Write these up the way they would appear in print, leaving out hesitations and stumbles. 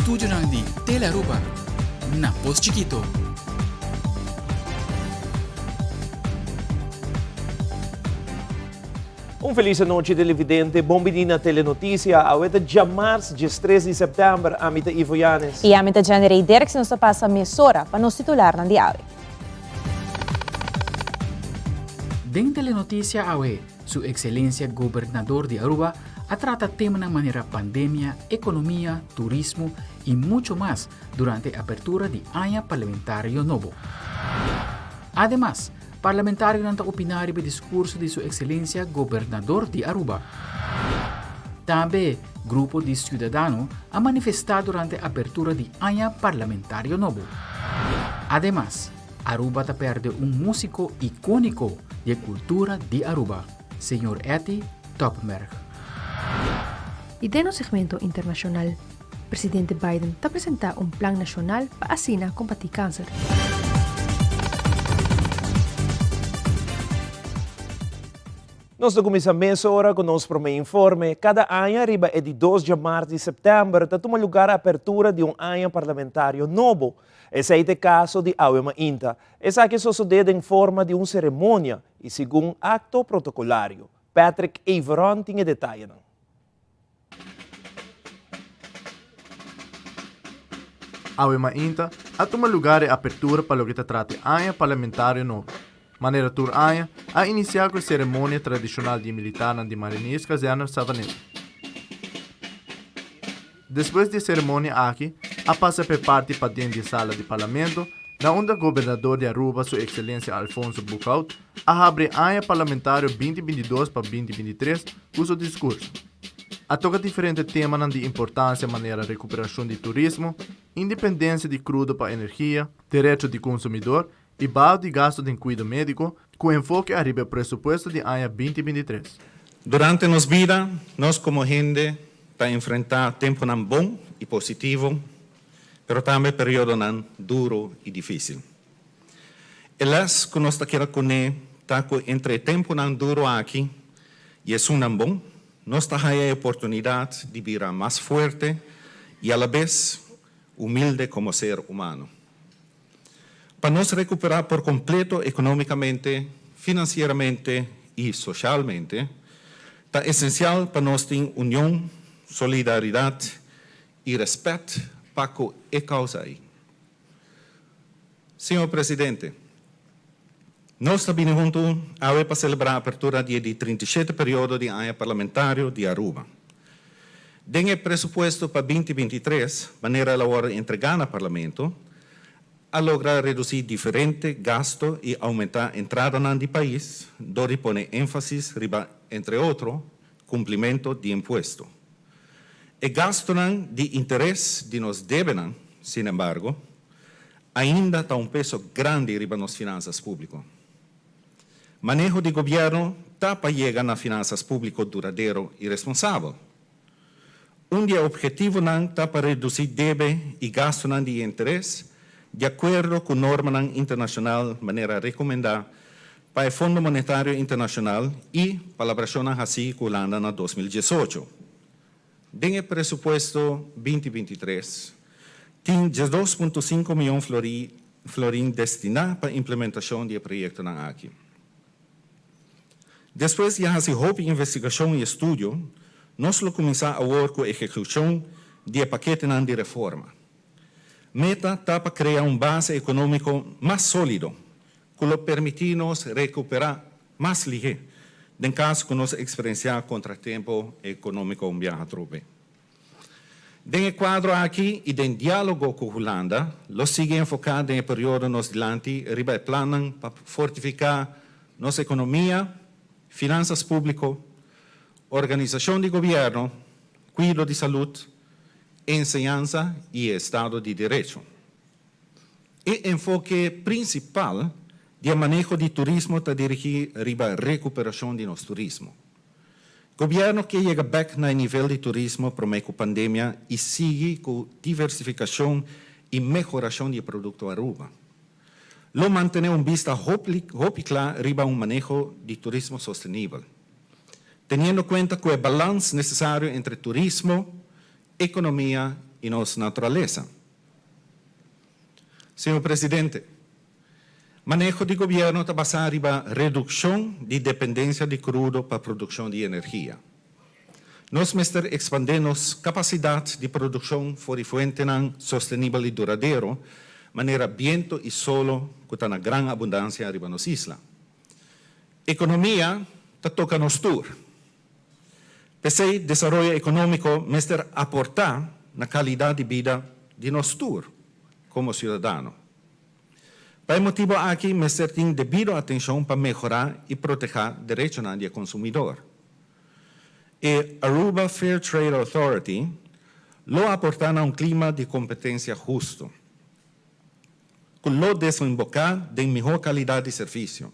Estudionan di Telearuba na Pos Chikito. Un felis anochi televidente, bon bini na Telenoticia. Awe ta djamars, 13 di september. Ami ta Ivo Yanes. I ami ta Jenny Ray Dirks i nos ta pasa mesora pa nos titularnan di awe. Den Telenoticia awe, Su Excelencia Gobernador di Aruba a trata temanan manera pandemia, economia, turismo y mucho mas durante apertura di aña parlamentario nobo. Ademas, parlamentarionan ta opina riba e discurso di Su Excelencia Gobernador di Aruba. Tambe grupo di ciudadano a manifesta durante apertura di aña parlamentario nobo. Ademas, Aruba ta perde un musico iconico di e cultura di Aruba, señor Etty Topmerg. Y den nos segmento internacional, Presidente Biden ta presenta un plan nacional pa asina combati cancer. Nos ta kuminsá mesora ku nos promé informe. Kada aña riba e di dos djamars di sèptèmber ta tuma lugar apertura di un aña parlamentario nobo. Esei ta e kaso di awe mainta. Esaki a sosodé den forma di un seremonia i segun akto protokolario. Patrick Everon tin e detayenan. Awe mainta a tuma lugar e apertura pa loke ta trata e aña parlamentario nobo. Manera tur aña, a inisiá ku e seremonia tradishonal di e militarnan di Marinierskazerne Savaneta. Despues di e seremonia aki, a pasa p'e parti paden di e sala di Parlamento, na unda Gobernador di Aruba Su Excelencia Alfonso Boekhoudt a habri e aña parlamentario 2022 pa 2023 ku su diskurso. A toka diferente temanan di importansia manera rekuperashon di turismo, independensia di krudo pa energia, derecho di konsumidor i baho di gasto den kuido médiko, ku enfoke ariba e presupuesto di aña 2023. Durante nos bida, nos komo hende ta enfrentá tempunan bon i positivo, pero tambe periodonan duru i difísil. E lès ku nos ta keda kuné ta ku entre e tempunan duru aki i esunnan bon, nos ta haña e oportunidat di bira mas fuerte i alabes humilde komo ser humano. Pa nos rekuperá por kompleto ekonómikamente, finansieramente i soshalmente, ta esensial pa nos tin union, solidaridat i rèspèt pa ku e kousa ei. Señor Presidente, nos ta bini huntu awe pa selebrá apertura di e di 37 periodo di Aña Parlamentario di Aruba. Den e presupuesto pa 2023, manera el a wòrdu entregá na Parlamento, a logra redusí diferente gasto i oumentá entradanan di pais dor di pone énfasis riba, entre otro, kumplimentu di impuesto. E gastunan di interes di nos debenan, sinembargo, ainda ta un peso grandi riba nos finansas públiko. Maneho di gobièrnu ta pa yega na finansas públiko duradero i responsabel. Un di e ophetivonan ta pa redusí debe i gastunan di interes di akuerdo ku normanan internashonal manera rekomendá pa e Fondo Monetario Internashonal i palabrashonnan hasí ku Hulanda na 2018. Den e presupuesto 2023 tin 12.5 mion florin destiná pa implementashon di e proyektonan aki. Despues di a hasi hopi investigashon i estudio, nos lo kuminsá awor ku ehekushon di e paketenan di reforma. Meta ta pa krea un base ekonómiko mas sólido ku lo permití nos rekuperá mas lihé den kaso ku nos eksperensiá kontratempu ekonómiko un biaha atrobe. Den e kuadro aki i den diálogo ku Hulanda lo sigui enfoká den e periodo nos dilanti riba e plannan pa fortifiká nos ekonomia, finansas públiko, organisashon di gobièrnu, kuido di salud, enseñansa i e estado di derecho. E enfoke prinsipal di e maneho di turismo ta dirigí riba rekuperashon di nos turismo. Gobièrnu ke yega bèk na e nivel di turismo promé ku pandemia i sigui ku diversifikashon i mehorashon di e produkto Aruba. Lo mantené un bista hopi kla riba un maneho di turismo sostenibel, teniendo kuenta ku e balans nesesario entre turismo, ekonomia y nos naturalesa. Señor Presidente, maneho di gobierno ta basa riba reduccion di dependencia di crudo pa produccion di energia. Nos mester expande nos capacidad di produccion for di fuentenan sostenibel y duradero, manera biento y solo cu ta na gran abundancia riba nos isla. Economia ta toca nos tur. P'esey desaroyo economico mester aporta na calidad di bida di nos tur como ciudadano. Pa e motibo aki mester tin debido atencion pa mehora y proteha derechonan di e consumidor. E Aruba Fair Trade Authority lo aporta na un clima di competencia husto, cu lo desemboca den miho calidad di servicio,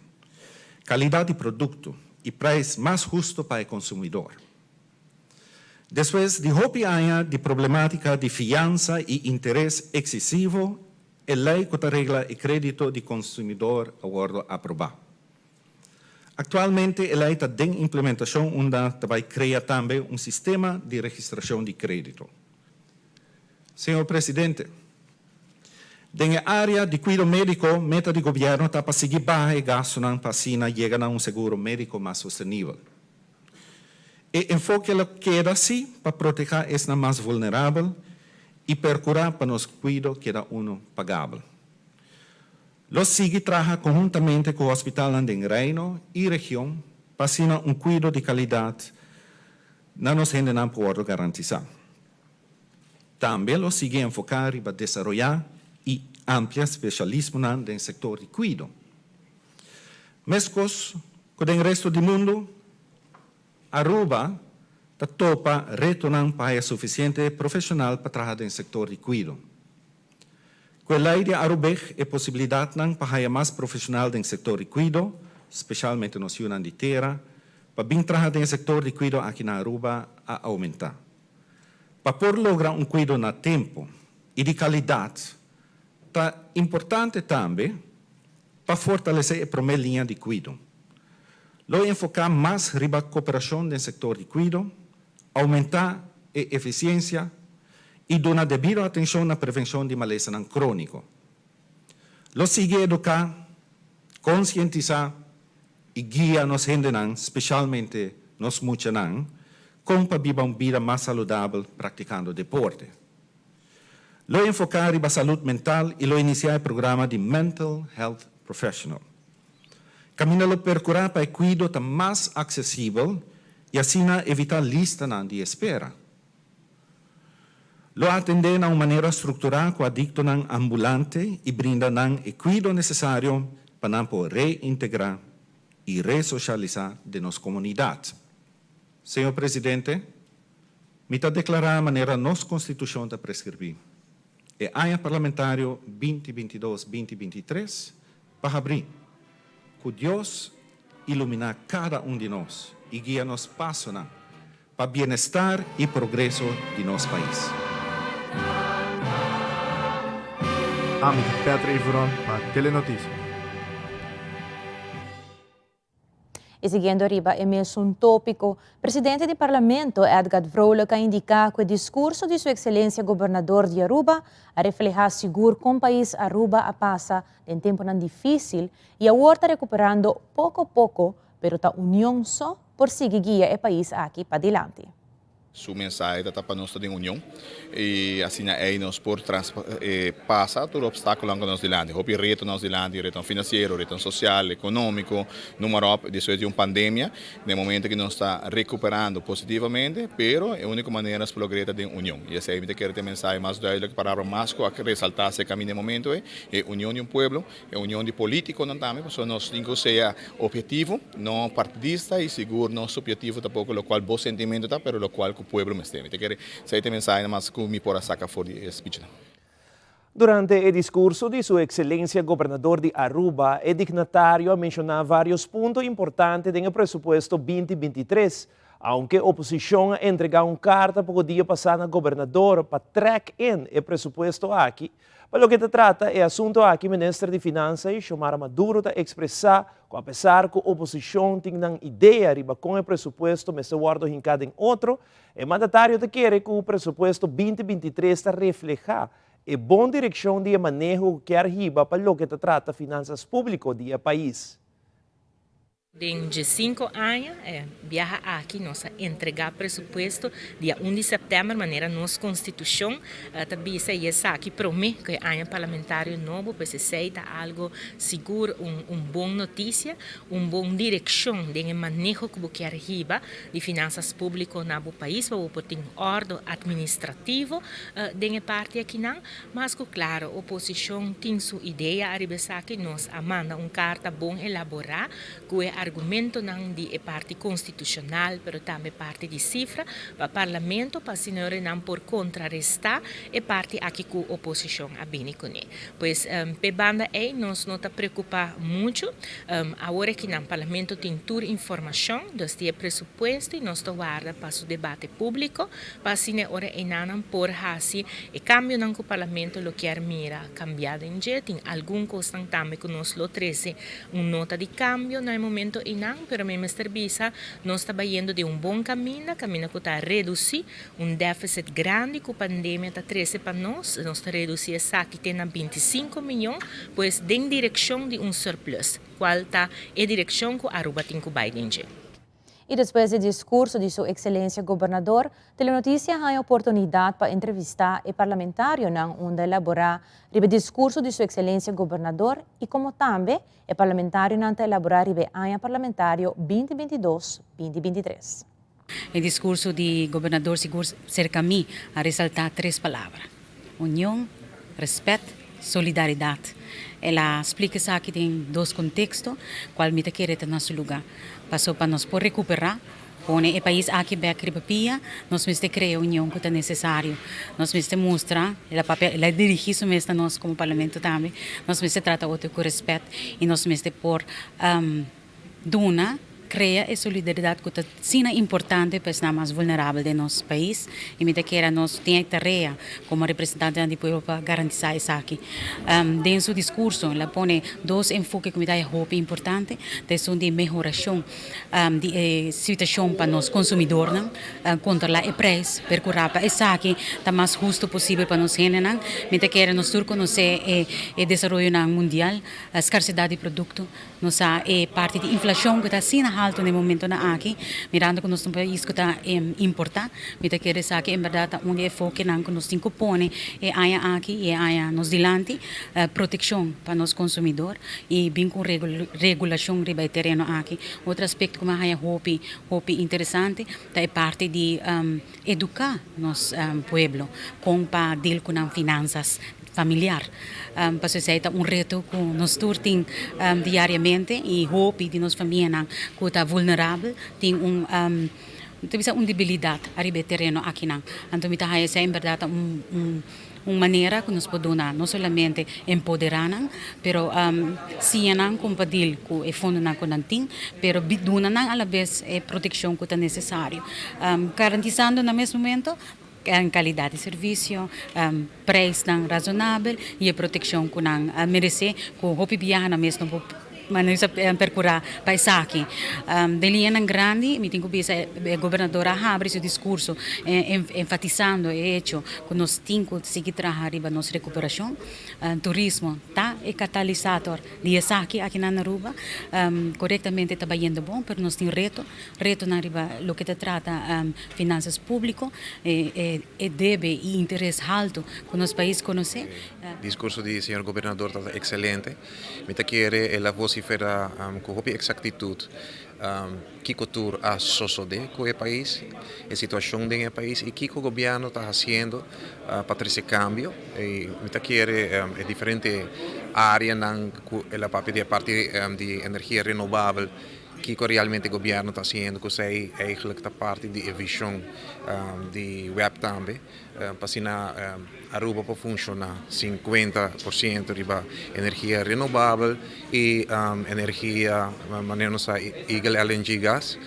calidad di producto y prijs mas husto pa e consumidor. Despues di hopi aña di problematica di fiansa y interes excesivo, e ley cu ta regla e credito di consumidor a wordo aproba. Actualmente e ley ta den implementacion unda ta bay crea tambe un sistema di registracion di credito. Señor Presidente, den e area di cuido medico meta di Gobierno ta pa sigui baha e gastonan pa asina yega na un seguro medico mas sostenibel. E enfoke lo keda si pa proteha esnan mas vulnerabel y percura pa nos cuido keda uno pagabel. Lo sigui traha conhuntamente cu hospitalnan den Reino y region pa asina un cuido di calidad na nos hendenan por wordo garantisa. Tambe lo sigui enfoca riba desaroya y amplia specialismonan den sector di cuido. Mescos cu den resto di mundo, Aruba ta topa retonan pa haya suficiente profesional pa traha den sector di cuido. Cu e ley di Arubig e posibilidadnan pa haya mas profesional den sector di cuido, specialmente nos yunan di tera, pa bin traha den e sector di cuido aki na Aruba a aumenta. Pa por logra un cuido na tempo y di calidad ta importante tambe pa fortalece e prome liña di cuido. Lo enfoca mas riba cooperacion den sector di cuido, aumenta e eficiencia y duna debido atencion na prevencion di malesanan cronico. Lo sigui educa, concientisa y guia nos hendenan, specialmente nos muchanan, con pa biba un bida mas saludabel practicando deporte. Lo enfoca riba salud mental y lo inicia e programa di Mental Health Professional. Caminda lo percura pa e cuido ta mas accesibel y asina evita listanan di espera. Lo atende na un manera structura cu adictonan ambulante y brinda nan e cuido necesario pa nan por reintegra y resocialisa den nos comunidad. Señor Presidente, mi ta declara manera nos Constitucion ta prescribi, e aña parlamentario binti bintidos binti bintitres pa habri. Cu Dios ilumina cada un di nos y guia nos pasonan pa bienestar y progreso di nos pais. Ami ta Petra Iveron pa Telenoticia. Y siguiendo riba e mesun topico, Presidente di Parlamento Edgard Vrolijk a indica cu e discurso di Su Excelencia Gobernador di Aruba a refleha sigur con pais Aruba a pasa den temponan dificil y awor ta recuperando poco poco, pero ta union so por sigui guia e pais aki padilanti. Su mensahe ta ta pa nos ta den union y asina ey nos por pasa tur obstaculonan cu nos dilanti. Hopi reto nos dilanti, retonan financiero, retonan social, economico, noem maar op, despues di un pandemia, den momento cu nos ta recuperando positivamente, pero e unico manera nos por logra ta den union. Y esey mi ta kere ta e mensahe mas duidelijk, palabra mas cu a resalta acerca mi den e momento ey, e union di un pueblo. E union di politiconan tambe, pasobra nos tin cu sea objetivo, no partidista y sigur no subjetivo tampoco locual bo sentimento ta, pero locual cu pueblo mester. Mi ta kere esey ta e mensahe namas cu mi por a saca for di e speechnan. Durante e discurso di Su Excelencia Gobernador di Aruba, e dignatario a menciona varios punto importante den e presupuesto binti 23, aunke oposicion a entrega un carta poco dia pasa na Gobernador pa trek in e presupuesto aki. Pa loke ta trata e asunto aki Minister di Finansa Xiomara Maduro ta expresa cu apesar cu oposicion tin nan idea riba con e presupuesto mester wordo hinca den otro, e mandatario ta kere cu presupuesto 2023 ta refleha e bon direccion di e maneho cu kier hiba pa loke ta trata finanzas publico di e pais. Den 15 aña, e biaha aki nos a entregá presupuesto dia 1 di sèptèmber manera nos konstitushon ta bisa i esaki promé ku e aña parlamentario nobo, pues esei ta algu sigur un un bon notisia, un bon direkshon den e maneho ku bo kier hiba di finansas públiko na bo pais pa bo por tin òrdu atministrativo den e parti akinan. Mas ku klaro, oposishon tin su idea ariba esaki. Nos a manda un karta bon elaborá ku e argumentonan di e parti konstitushonal, pero tambe parti di sifra, pa Parlamento pa asina ora nan por kontrarestá e parti aki ku oposishon a bini kuné. Pues, p'e banda ei nos no ta preokupá muchu. Awor aki nan Parlamento tin tur informashon, dus di e presupuesto i nos ta warda pa su debate públiko pa asina e ora einanan por hasi e kambionan ku Parlamento lo kier mira kambiá den dje. Tin algun kosnan tambe ku nos lo trese un nota di kambio na e momento einan, pero mi mester bisa nos ta bayendo den un bon kaminda, kaminda ku ta redusí un deficit grandi ku pandemia ta trese pa nos. Nos ta redusí esaki te na 25 miyon, pues den direkshon di un surplus, kual ta e direkshon ku Aruba tin ku bai den dje. I despues di diskurso di su ekselensia gobernador, Telenoticia haña oportunidat pa entrevistá e parlamentarionan unda elaborá riba e diskurso di su ekselensia gobernador i komo tambe e parlamentarionan ta elaborá riba e aña parlamentario 2022, 2023. E diskurso di gobernador sigur serka mi a resaltá tres palabra, union, rèspèt, solidaridat. El a splika esaki den dos konteksto, kual mi ta kere ta na su lugá. Paso pa nos por rekuperá, pone e pais aki bèk riba pia, nos mester krea e union ku ta nesesario. Nos mester mustra, el a papia, el a dirigí su mes na nos komo parlamento tambe, nos mester trata otro ku rèspèt i nos mester por duna, krea e solidaridat ku ta asina importante pa esnan mas vulnerabel den nos pais i mi ta kere nos tin e tarea komo representantenan di pueblo pa garantisá esaki. Den su diskurso el a pone dos enfoke ku mi ta haya hopi importante, ta esun di mehorashon di e situashon pa nos konsumidornan, kontrolá e preis, perkurá pa esaki ta mas hustu posibel pa nos hendenan. Mi ta kere nos tur konosé e desaroyonan mundial, skarsedat di produkto. Nos sa e parti di inflashon ku ta asina haltu na e momentonan aki, mirando ku nos ta un pais ku ta importá. Mi ta kere esaki en bèrdat ta un di e fokenan ku nos tin ku pone e aña aki i e aña nos dilanti, protekshon pa nos konsumidor i bin ku un regulashon riba e tereno aki. Otro aspekto ku mi a haña hopi, hopi interesante ta e parti di eduká nos pueblo kon pa deal ku nan finansas familiar. Pasobra esei ta un reto ku nos tur tin diariamente i hopi di nos famianan ku ta vulnerabel tin un ta bisa un debilidat ariba e tereno akinan. Anto mi ta haña esei en bèrdat ta un un manera ku nos por duna no solamente empoderá nan pero siña nan kon pa dil ku e fondonan ku nan tin pero duna nan alabes e protekshon ku ta nesesario garantisando na mes momento Kalidat di servisio, preisnan razonabel i e protekshon ku nan meresé ku hopi biaha nan mes no por perkurá pa esaki. Den liñanan grandi mi tin ku bisa e gobernador a habri su diskurso enfatisando e echo ku nos tin ku sigui traha riba nos rekuperashon. Turismo ta e katalisator di esaki aki na Aruba. Korektamente ta bayendo bon pero nos tin reto. Retonan riba loke ta trata finansas públiko, e debe i interes haltu ku nos pais konosé. Diskurso di señor gobernador tabata ekselente. Mi ta kere el a vosiferá ku hopi eksaktitut kiko tur a sosodé ku e pais, e situashon den e pais i kiko gobièrnu ta hasiendo pa trese kambio. I mi ta kere e diferente áreanan ku el a papia di e parti di energia renobabel, Kiko realmente gobierno ta haciendo cu esey eigenlijk ta parti di e vision di web tambe pa asina Aruba por funciona 50% riba energia renobabel y energia manera nos sa Eagle LNG gas.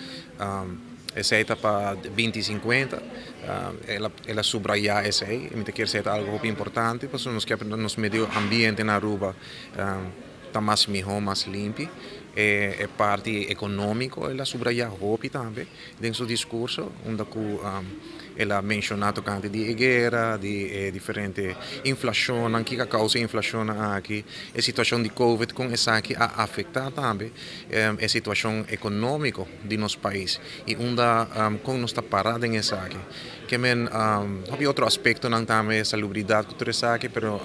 Esei ta pa binti sinkuenta. El a subrayá esei i mi ta kier esei ta algu hopi importante pasobra nos kier pa nos medio ambiente na Aruba ta mas mihó, mas limpi. E parti ekonómiko el a subrayá hopi tambe den su diskurso unda ku el a menshoná tokante di e guera, di e diferente inflashonnan, kiko a kousa e inflashonnan aki, e situashon di covid kon esaki a afektá tambe e situashon ekonómiko. di nos pais y unda con nos ta para den esaki. Ke men hopi otro aspectonan tambe, salubridad cu tur esaki, pero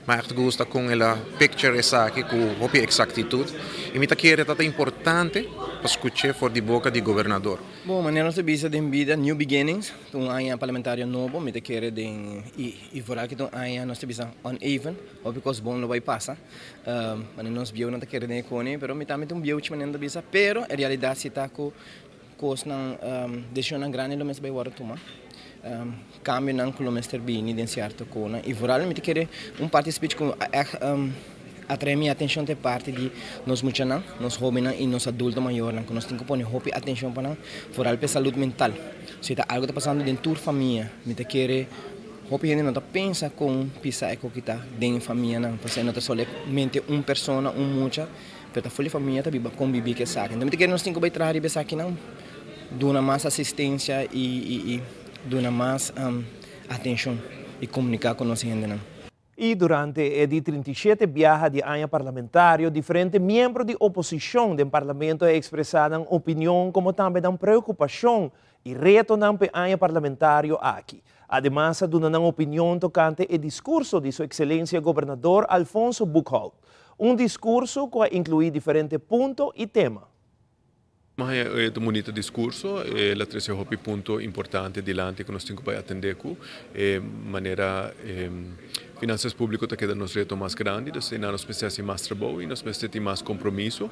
mi a echt gusta con el a picture esaki cu hopi exactitud y mi ta kere ta ta importante pa scuche for di boca di gobernador. Bon, manera nos ta bisa den bida, new beginnings, ta un aña parlamentario nobo, mi ta kere den, y vooral ki ta un aña nos ta bisa uneven, hopi cos bon lo bay pasa. Manera nos bieunan ta kere den e koni, pero mi tambe ta un bieuchi manera nan ta bisa, pero e realidat si ta ku kosnan, desishonnan grandi lo mester bai wòrdu tuma, kambionan ku lo mester bini den sierto konan i vooral mi ta kere un parti di speech ku a ègt atrae mi atenshon ta e parti di nos muchanan, nos hóbennan i nos adulto mayornan ku nos tin ku pone hopi atenshon pa nan, vooral pa e salud mental. Si ta algu ta pasando den tur famia, mi ta kere. Hopi hende no ta pensa kon pisa e koki ta den e famianan, pasobra e no ta solamente un persona, un mucha, pero ta ful e famia ta biba konbibí ku esaki. Enton mi ta kere nos tin ku bai traha riba esakinan, duna mas asistensia i duna mas atenshon i komuniká ku nos hendenan. I durante e di 37 biaha di aña parlamentario diferente miembro di oposishon den parlamento a ekspresá nan opinion komo tambe nan preokupashon i retonan p'e aña parlamentario aki. Ademas a duna nan opinion tokante e diskurso di Su Ekselensia Gobernador Alfonso Boekhoudt. Un diskurso ku a inkluí diferente punto i tema. Mi haña e ta un bunita diskurso. El a trese hopi punto importante dilanti ku nos tin ku bai atendé ku. E manera finansas públiko ta keda nos reto mas grandi, dus einan nos mester hasi mas trabou i nos mester tin mas kompromiso.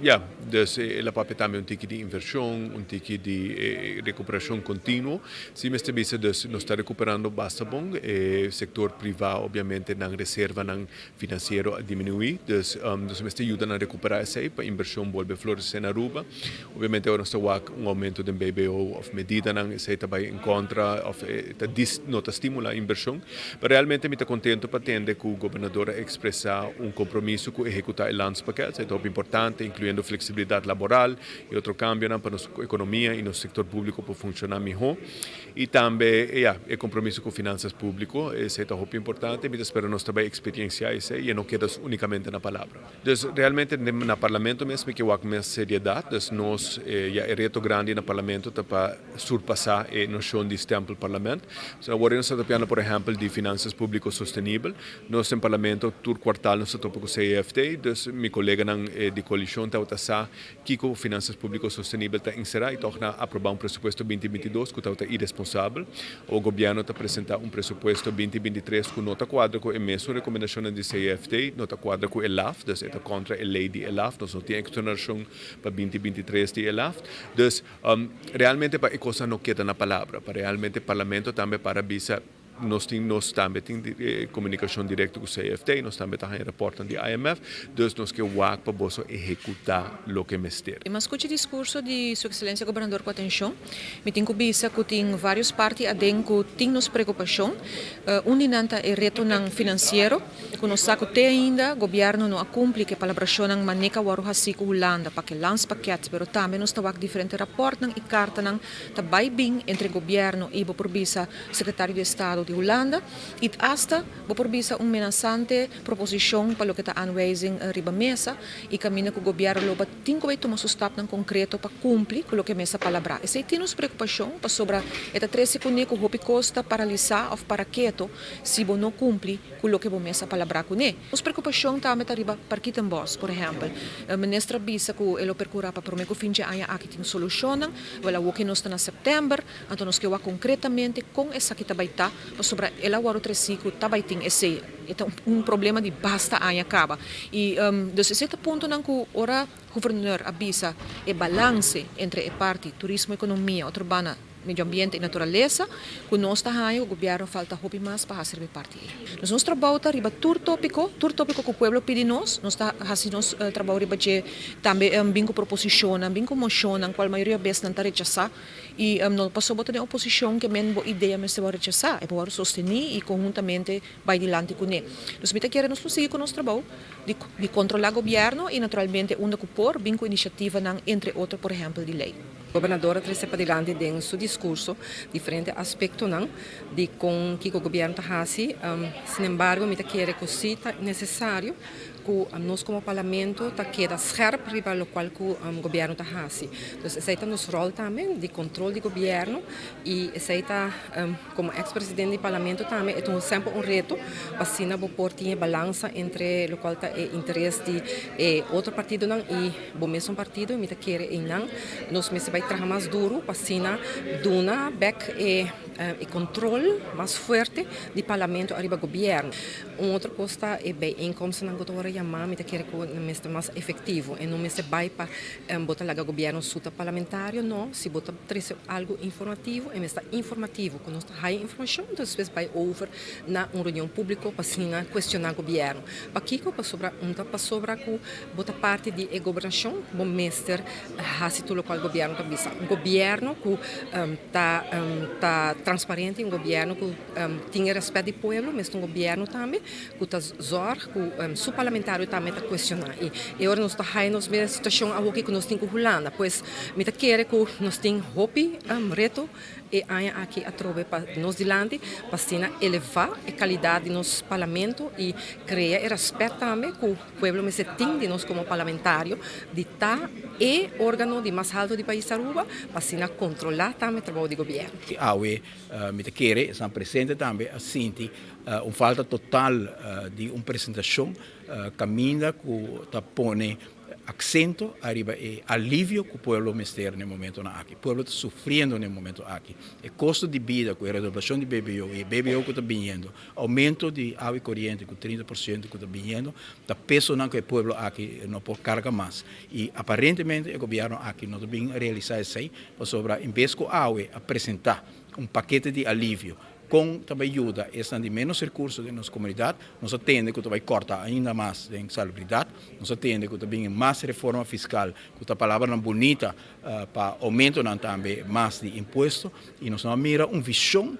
Ya, dus el a papia tambe un tiki di invershon, un tiki di rekuperashon kontinuo. Si mester bisa dus nos ta rekuperando basta bon. E sektor privá obiamente nan reservanan Finansiero a diminuí, dus nos mester yuda nan rekuperá esei pa invershon bolbe floresé na Aruba. Obviamente ora nos ta wak un oumento den BBO òf medidanan, esei ta bai en kontra òf ta no ta stimulá invershon. Pero realmente mi ta kontento pa tende ku gobernador a ekspresá un kompromiso ku ehekutá e landspakket. Esei ta hopi importante, inkluyendo fleksibilidat laboral i otro kambionan pa nos ekonomia i nos sektor públiko por funshoná mihó. I tambe, ya, e kompromiso ku finansas públiko, esei ta hopi importante. Mi ta spera nos ta bai eksperiensiá esei i e no keda únikamente na palabra. Dus, realmente na parlamento mes mi ke wak mes seriedat. Dus nos, ya, e reto grandi na parlamento ta pa surpasá e noshon di stempelparlament. So awor nos ta papiando por ehèmpel di finansas públiko sostenibel. Nos den parlamento tur kuartal nos ta topa ku CEFT. Dus mi koleganan di koalishon tabata sa Kiko Finansas Públiko Sostenibel ta enserá i tòg nan a aprobá un presupuesto 2022 ku tabata iresponsabel? Awor gobièrnu ta presentá un presupuesto 2023 ku no ta kuadra ku e mesun rekomendashonnan di CFT, no ta kuadra ku e laf, dus e ta kontra e lei di e laf, nos no tin eksonerashon pa 2023 di e laf. Dus, realmente pa e kosnan no keda na palabra, pa realmente Parlamento tambe para bisa, Nos tin nos tambe tin komunikashon direkto ku CFT, nos tambe ta haña raportnan di IMF, dus nos ke wak pa boso ehekutá loke mester. Mi a skucha diskurso di Su Ekselensia Gobernador ku atenshon. Mi tin ku bisa ku tin vários parti aden ku tin nos preokupashon. Un di nan ta e retonan finansiero ku nos sa ku te ainda gobièrnu no a kumpli ku e palabrashonnan maneka wòrdu hasí ku Hulanda pa ke landspakket, pero tambe nos ta wak diferente rapòrtnan i kartanan ta bai bin entre gobièrnu i bo por bisa Sekretario di Estado di Hulanda i asta bo por bisa un menasante proposishon pa loke ta aanwijzing riba mesa i kaminda ku gobièrnu lo tin ku bai tuma su stapnan konkreto pa kumpli ku loke mesa palabrá. Esei tin nos preokupashon pasobra e ta trese kuné ku hopi kos ta paralisá òf para keto si bo no kumpli ku loke bo mes a palabrá kuné. Nos preokupashon tambe ta riba Parkietenbos, por ehèmpel. Minister a bisa ku e lo perkurá pa promé ku fin dje aña aki tin solushonnan. Wèl awoki nos ta na sèptèmber, anto nos ke wak konkretamente kon esaki ta bai ta, pasobra el a wòrdu tresí ku ta bai tin esei. E ta un problema di basta aña kaba. I dus esei ta puntonan ku ora Guverneur a bisa e balanse entre e parti turismo-ekonomia, otro banda. Medio ambiente i naturalesa, ku nos ta haña ku gobièrnu falta hopi mas pa hasi riba e parti ei. Dus nos trabou ta riba tur tópiko, tur tópiko ku pueblo pidi nos, nos ta hasi nos trabou riba dje, tambe bin ku proposishonnan, bin ku moshonnan kual mayoria bes nan ta rechasá i no pasobra bo ta den oposishon ke men bo idea mester wòrdu rechasá, e por wòrdu sostení i konhuntamente bai dilanti kuné. Dus mi ta kere nos por sigui ku nos trabou di di kontrolá gobièrnu i naturalmente unda ku por bin ku inisiativanan entre otro por ehèmpel di lei. Gobernador a trese padilanti den su diskurso diferente aspektonan di kon kiko gobièrnu ta hasi. Sinembargo mi ta kere ku si ta nesesario ku nos komo parlamento ta keda scherp riba lokual ku gobièrnu ta hasi. Dus esei ta nos ròl tambe di kontrol di gobièrnu i esei ta komo eks presidente di parlamento tambe e ta semper un reto pa asina bo por tin e balansa entre lokual ta e interes di e otro partidonan i Bo mesun partido y mi ta kere eynan nos mester bay traha mas duro pa asina duna bek e e control mas fuerte di parlamento ariba gobierno. Un otro cos ta e bijeenkomstennan cu ta worde yama, mi ta kere cu nan mester mas efectivo y no mester bay pa bo ta laga gobierno suta parlamentario, no, si bo ta trece algo informativo e mester ta informativo cu nos ta haya informacion entonces despues bay over na un reunion publico pa asina cuestiona gobierno. Pakico? Pasobra un ta pasobra cu Bo ta parti di e gobernashon, bo mester hasi tur lokual gobièrnu ta bisa. Un gobièrnu ku ta ta transparente, un gobièrnu ku tin e rèspèt di pueblo, mester un gobièrnu tambe ku ta zòrg ku su parlamentario tambe ta kuestioná. I e ora nos ta haña nos den e situashon awoki ku nos tin ku Hulanda. Pues mi ta kere ku nos tin hopi reto E aña aki atrobe pa nos dilanti pa asina elevá e kalidat di nos parlamento i krea e rèspèt tambe ku pueblo mester tin di nos komo parlamentario di ta e órgano di mas haltu di pais Aruba pa asina kontrolá tambe trabou di gobièrnu. Awe mi ta kere esnan presente tambe a sinti un falta total di un presentashon kaminda ku ta pone Aksento ariba e alivio ku pueblo mester na e momentonan aki. Pueblo ta sufriendo na e momento aki. E kosto di bida ku e redoblashon di BBO i e BBO ku ta biniendo, oumento di awa i koriente ku 30% ku ta biniendo, ta pesonan ku e pueblo aki no por karga mas. I aparentemente e gobièrnu aki no ta bin realisá esei, pasobra en bes ku awe a presentá un pakete di alivio Kon ta bai yuda esnan di ménos rekurso den nos komunidat? Nos a tende ku ta bai kòrta ainda mas den salubridat. Nos a tende ku ta bini mas reforma fiskal, ku ta palabranan bunita pa oumentonan tambe mas di impuesto. I nos no a mira un vishon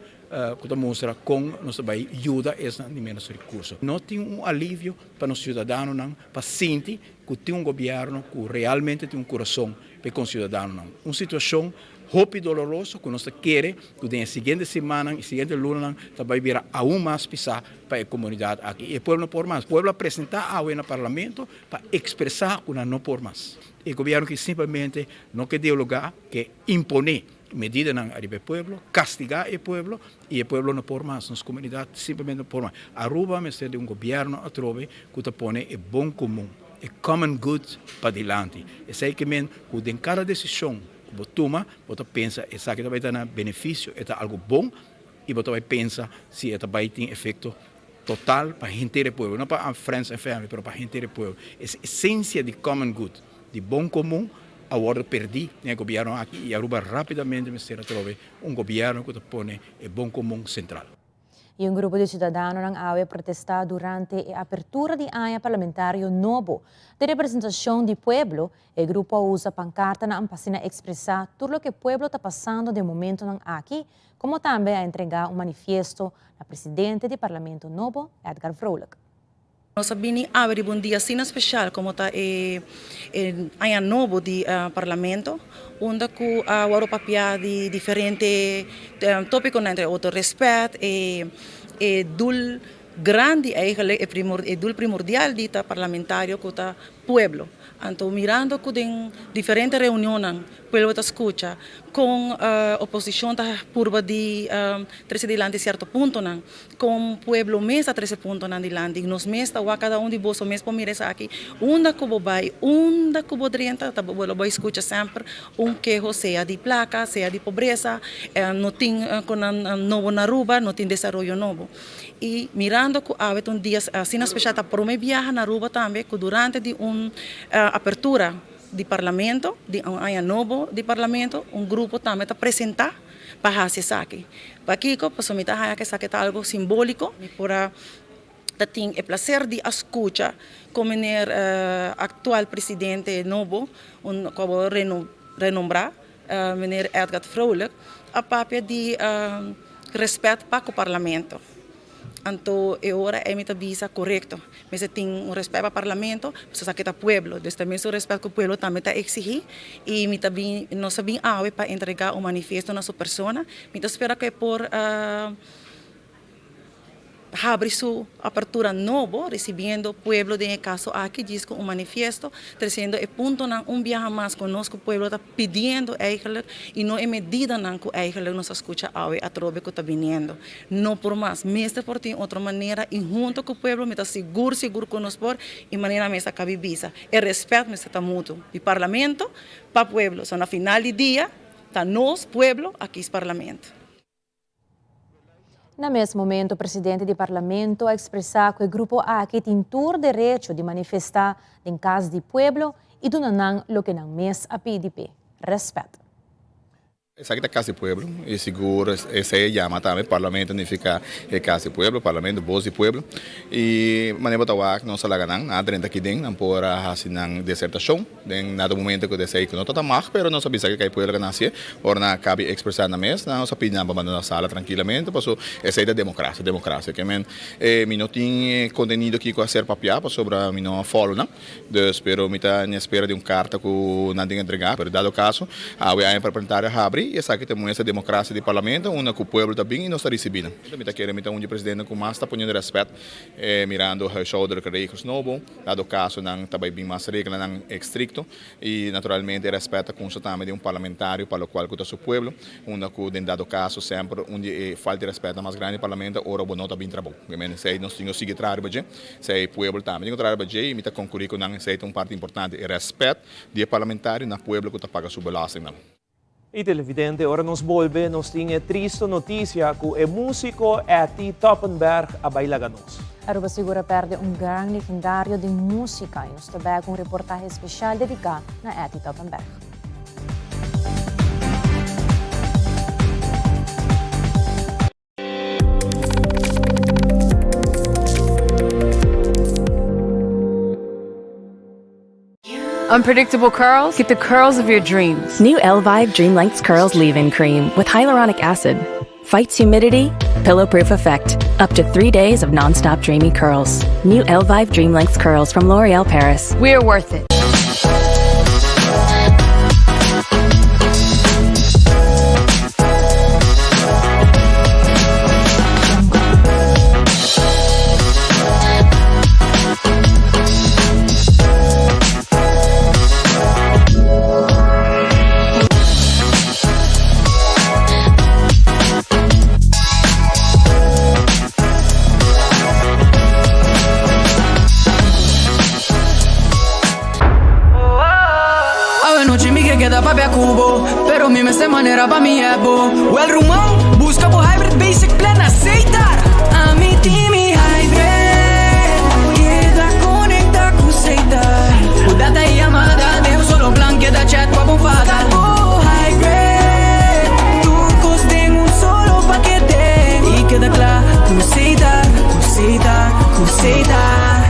ku ta mustra kon nos ta bai yuda esnan di ménos rekurso. No tin un alivio pa nos siudadanonan pa sinti ku tin un gobièrnu ku realmente tin un kurason pa e konsiudadanonan. Un situashon Hopi doloroso ku nos ta kere ku den e siguiente simannan i siguiente lunanan ta bai bira aun mas pisá pa e komunidat aki. I e pueblo no por mas. Pueblo a presentá awe na parlamento pa ekspresá ku nan no por mas. E gobièrnu ki simplemente no ke dialogá, ke imponé medidanan ariba e pueblo, kastigá e pueblo i e pueblo no por mas. Nos komunidat simplemente no por mas. Aruba mester di un gobièrnu atrobe ku ta pone e bon komun, e common good padilanti. Esei ke men ku den kada desishon ku bo tuma, bo ta pensa esaki ta bai ta na benefisio, e ta algu bon i bo ta bai pensa si e ta bai tin efekto total pa henter e pueblo, no pa friends and family, pero pa henter e pueblo. E esensia di common good, di bon komun, a wòrdu pèrdí den e gobièrnu aki i Aruba rápidamente mester atrobe un gobièrnu ku ta pone e bon komun sentral. Y un grupo di ciudadanonan awe a protesta durante e apertura di aña parlamentario nobo. Den representacion di pueblo, e grupo a usa pancartanan pa asina expresa tur loke pueblo ta pasando den momentonan aki, como tambe a entrega un manifiesto na presidente di parlamento nobo, Edgar Vrolijk. Nos a bini awe riba un dia asina special como ta e aña nobo di Parlamento, unda cu a worde papia di diferente topiconan, entre otro respet, e doel grandi eigenlijk, e doel primordial di ta parlamentario cu ta pueblo. Anto mirando cu den diferente reunionnan pueblo ta scucha con oposicion ta purba di trece dilanti cierto puntonan, Kon pueblo mes a trese puntonan dilanti, nos mes ta wak kada un di boso mes por mira esaki, unda ku bo bai, unda ku bo drenta ta bo lo bai skucha semper un keho sea di plaka, sea di pobresa, no tin konan nobo na Aruba, no tin desaroyo nobo. I mirando ku awe ta un dia asina speshal, ta prome biaha na Aruba tambe ku durante di un apertura di parlamento, di un aña nobo di parlamento, un grupo tambe ta presenta. pa hasi esaki. Pakiko? Pasobra mi ta haña ku esaki ta algu simbóliko. Mi por a ta tin e plaser di a skucha kon meneer aktual presidente nobo, un ku a wòrdu renombrá, meneer Edgard Vrolijk, a papia di rèspèt pa ku parlamento. Anto e ora ei mi ta bisa korekto, mester tin un rèspèt pa parlamento, pasobra esaki ta pueblo, dus ta mesun rèspèt ku pueblo tambe ta eksigí i mi ta bin, nos a bin awe pa entregá un manifiesto na su persona. Mi ta spera ku e por habri su apertura nobo ricibiendo pueblo den e caso aki djis cu un manifiesto treciendo e puntonan un biaha mas cu nos cu pueblo ta pidiendo eigenlijk y no e medidanan cu eigenlijk nos a scucha awe atrobe cu ta biniendo. No por mas, mester por tin otro manera y hunto cu pueblo mi ta sigur sigur cu nos por y manera mes a cabi bisa e respet mester ta mutuo di parlamento pa pueblo so na final di dia ta nos pueblo a kies parlamento. Na mes momento presidente di Parlamento a expresa cu e grupo aki tin tur derecho di manifesta den Cas di Pueblo y duna nan loke nan mes a pidi p'e, respet. Esaki ta Cas di Pueblo y sigur esey e yama tambe Parlamento nifica e Cas di Pueblo, Parlamento, voz di pueblo. Y manera bo ta wak nos a laga nan, nan a drenta aki den, nan por a haci nan desertacion. Den dado momento ku desei ku no ta ta mag, pero nos a bisa ku e pueblo ku nasié, ora nan a kabi ekspresá nan mes, nan nos a pidi nan pa bandoná sala trankilamente, paso esei ta demokrasia, demokrasia. Ke men mi no tin kontenido kiko a ser papiá pasobra mi no a follow nan, dus pero mi ta en espera di un karta ku nan tin entregá, pero dado kaso awe aña parlamentario a habri i esaki ta muestra demokrasia di parlamento unda ku pueblo ta bin i nos ta risibí nan. Mi ta kere mi ta un di presidente ku mas ta poniendo rèspèt mirando huishoudelijke regels nobo. Dado caso nan ta bay bin mas reglanan estricto y naturalmente e respet ta cunsa tambe di un parlamentario pa locual cu ta su pueblo, unda cu den dado caso semper un di e falta di respetnan mas grandi di parlamento ta ora bo no ta bin trabou. Esey nos tin cu sigui traha riba dje, esey e pueblo tambe tin cu traha riba dje y mi ta concuri cu nan esey ta un parti importante, e respet di e parlamentario na pueblo cu ta paga su belastingnan. Y televidente, ora nos bolbe nos tin e tristo noticia cu e musico Etty Toppenberg a bay laga nos. Aruba sigur a perde un gran legendario den musica y nos ta bek un reportahe especial dedica na Etty Toppenberg. Unpredictable curls? Get the curls of your dreams. New Elvive Dream Lengths Curls Leave-In Cream with hyaluronic acid. Fights humidity, pillow-proof effect. Up to 3 days of non-stop dreamy curls. New Elvive Dream Lengths Curls from L'Oreal Paris. We're worth it. Awe nochi mi ke keda papia ku bo Pero mi mester manera pa mi ebo Wel ruman, buska bo hybrid basic plan na Setar Ami tin mi hybrid Keda konekta ku Setar Ku data i yamada den un solo plan Keda chat pa bo fada Bo hybrid Tur kos den un solo pakete I keda kla ku Setar, ku Setar, ku Setar.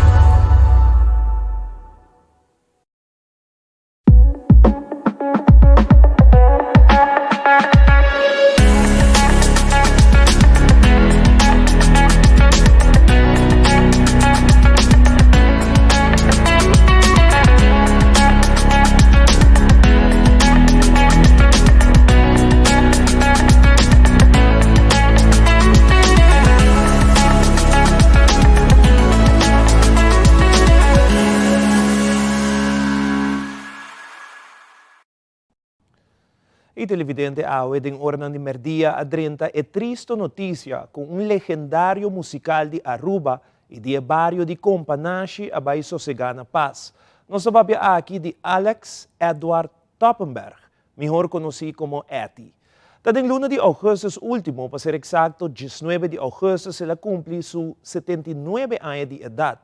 Y televidente awe den oranan di merdia a drenta e tristo noticia cu un legendario musical di Aruba y di e bario di Companashi a bay sosega na paz. Nos ta papia aki di Alex Edward Toppenberg, mihor conoci como Etty. Ta den luna di augustus ultimo, pa ser exacto diesnuebe di augustus, el a cumpli su 79 aña di edad.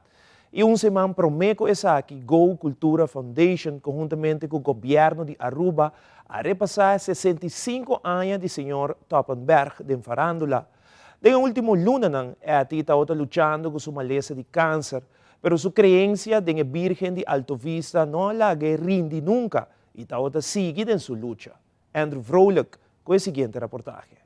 Y un siman prome cu esaki Go Cultura Foundation conhuntamente cu Gobierno di Aruba a repasa 65 aña di señor Toppenberg den farandula. Den e ultimo lunanan Etty tabata luchando cu su malesa di cancer, pero su creencia den e Birgen di Alto Vista no a lag'e rindi nunca y tabata sigui den su lucha. Andrew Vrolijk cu e siguiente raportahe.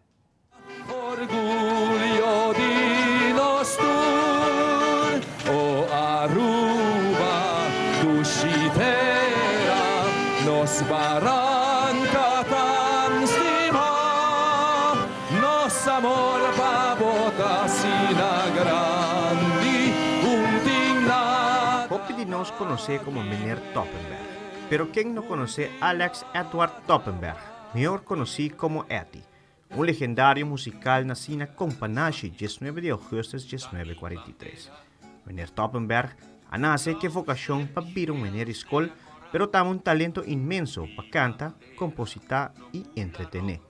Orgullo di nos tur, o Aruba, dushi tera, nos baranca tan stima, nos amor pa bo ta asina grandi, un tin nada. Hopi di nos konos'é komo Meneer Toppenberg, pero ken no konosé Alex Edward Toppenberg, mihor konosí komo Etty, un legendario musikal nasí na Companashi diesnuebe di ougùstus diesnuebe kuarenta i tres. Meneer Toppenberg a nase ku e vokashon pa bira un meneer di skol, pero taba un talento inmenso pa kanta, kompositá i entretené.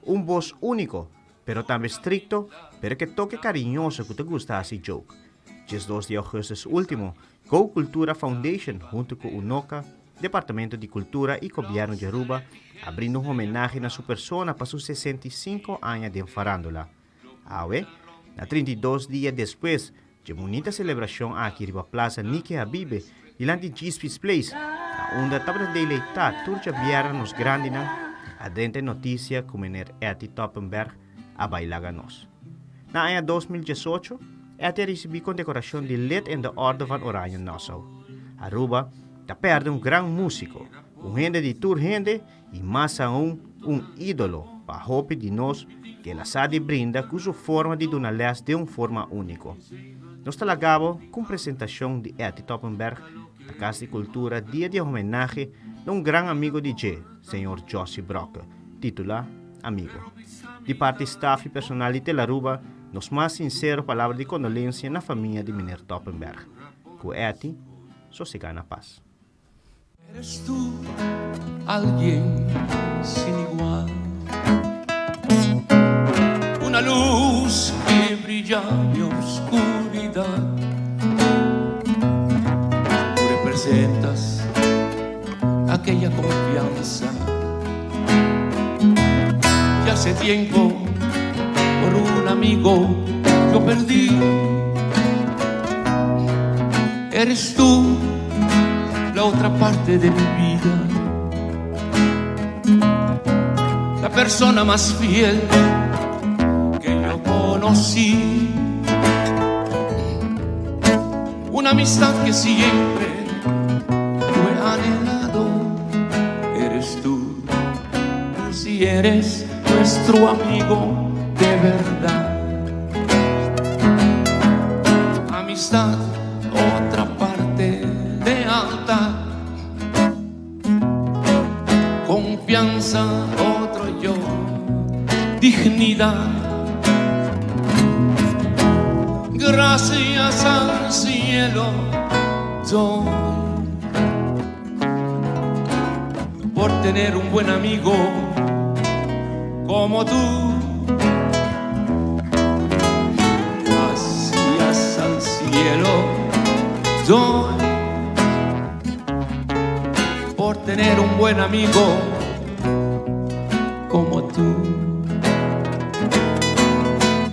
Un bos úniko, pero tambe strikto, pero ku e toke kariñoso ku ta gusta hasi joke. Diesdos di ougùstus último, Go Cultura Foundation hunto cu Unoca, Departamento di Cultura y Gobierno di Aruba a brinda un homenahe na su persona pa su 65 aña den farandula. Awe, na 32 dia despues dje bunita celebracion aki riba Plaza Nike Habibe dilanti Djispie's Place, na unda tabata deleita tur djabièrnè nos grandinan, a drenta e noticia cu meneer Etty Toppenberg a bai laga nos. Na aña 2018, Etty a risibí kondekorashon di Lid in de Orde van Oranje Nassau. Aruba ta pèrdè un gran músiko, un hende di tur hende i mas aun un ídolo pa hopi di nos ku el a sa di brinda ku su forma di duna lès den un forma úniko. Nos ta laga bo ku un presentashon di Etty Toppenberg na Kas di Kultura dia di homenahe na un gran amigo di dje, señor Jossie Brokke, titulá Amigo. Di parti staf y personal di Telaruba, nos mas sincero palabra di condolencia na famia di meneer Toppenberg. Cu Etty sosega na paz. Eres tú alguien sin igual Una luz que brilla mi oscuridad Tú representas aquella confianza Que hace tiempo por un amigo yo perdí Eres tú la otra parte de mi vida La persona más fiel que yo conocí Una amistad que siempre yo he anhelado Eres tú, tú sí eres nuestro amigo de verdad Amistad, otra parte de alta Confianza, otro yo, dignidad Gracias al cielo doy Por tener un buen amigo como tú Gracias al cielo doy Por tener un buen amigo como tú.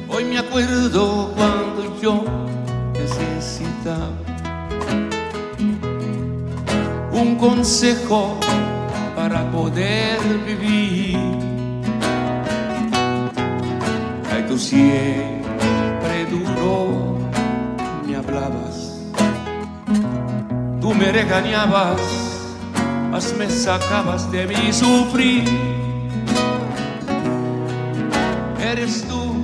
Hoy me acuerdo cuando yo necesitaba un consejo para poder vivir. Ay, tú siempre duro me hablabas, tú me regañabas, mas me sacabas de mi sufrir. Eres tú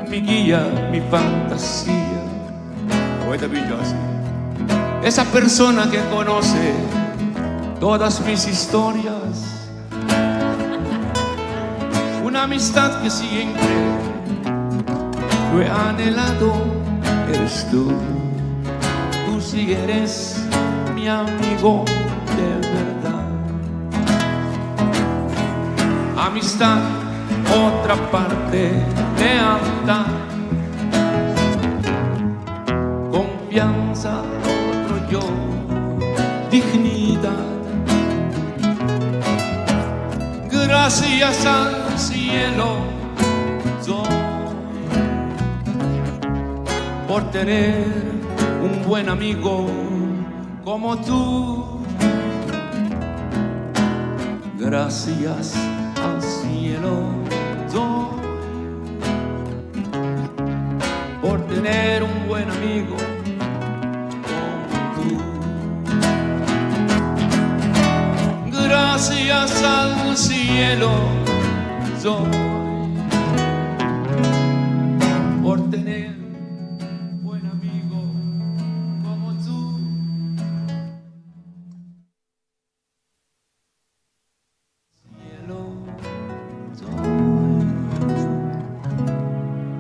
mi guía, mi fantasía. Poeta así. Esa persona que conoce todas mis historias. Una amistad que siempre lo he anhelado. Eres tú, tú sí eres mi amigo de verdad. Amistad, otra parte lealtad. Confianza. Gracias al cielo doy por tener un buen amigo como tú. Gracias al cielo doy por tener un buen amigo como tú. Gracias al cielo doy por tener un buen amigo como tú.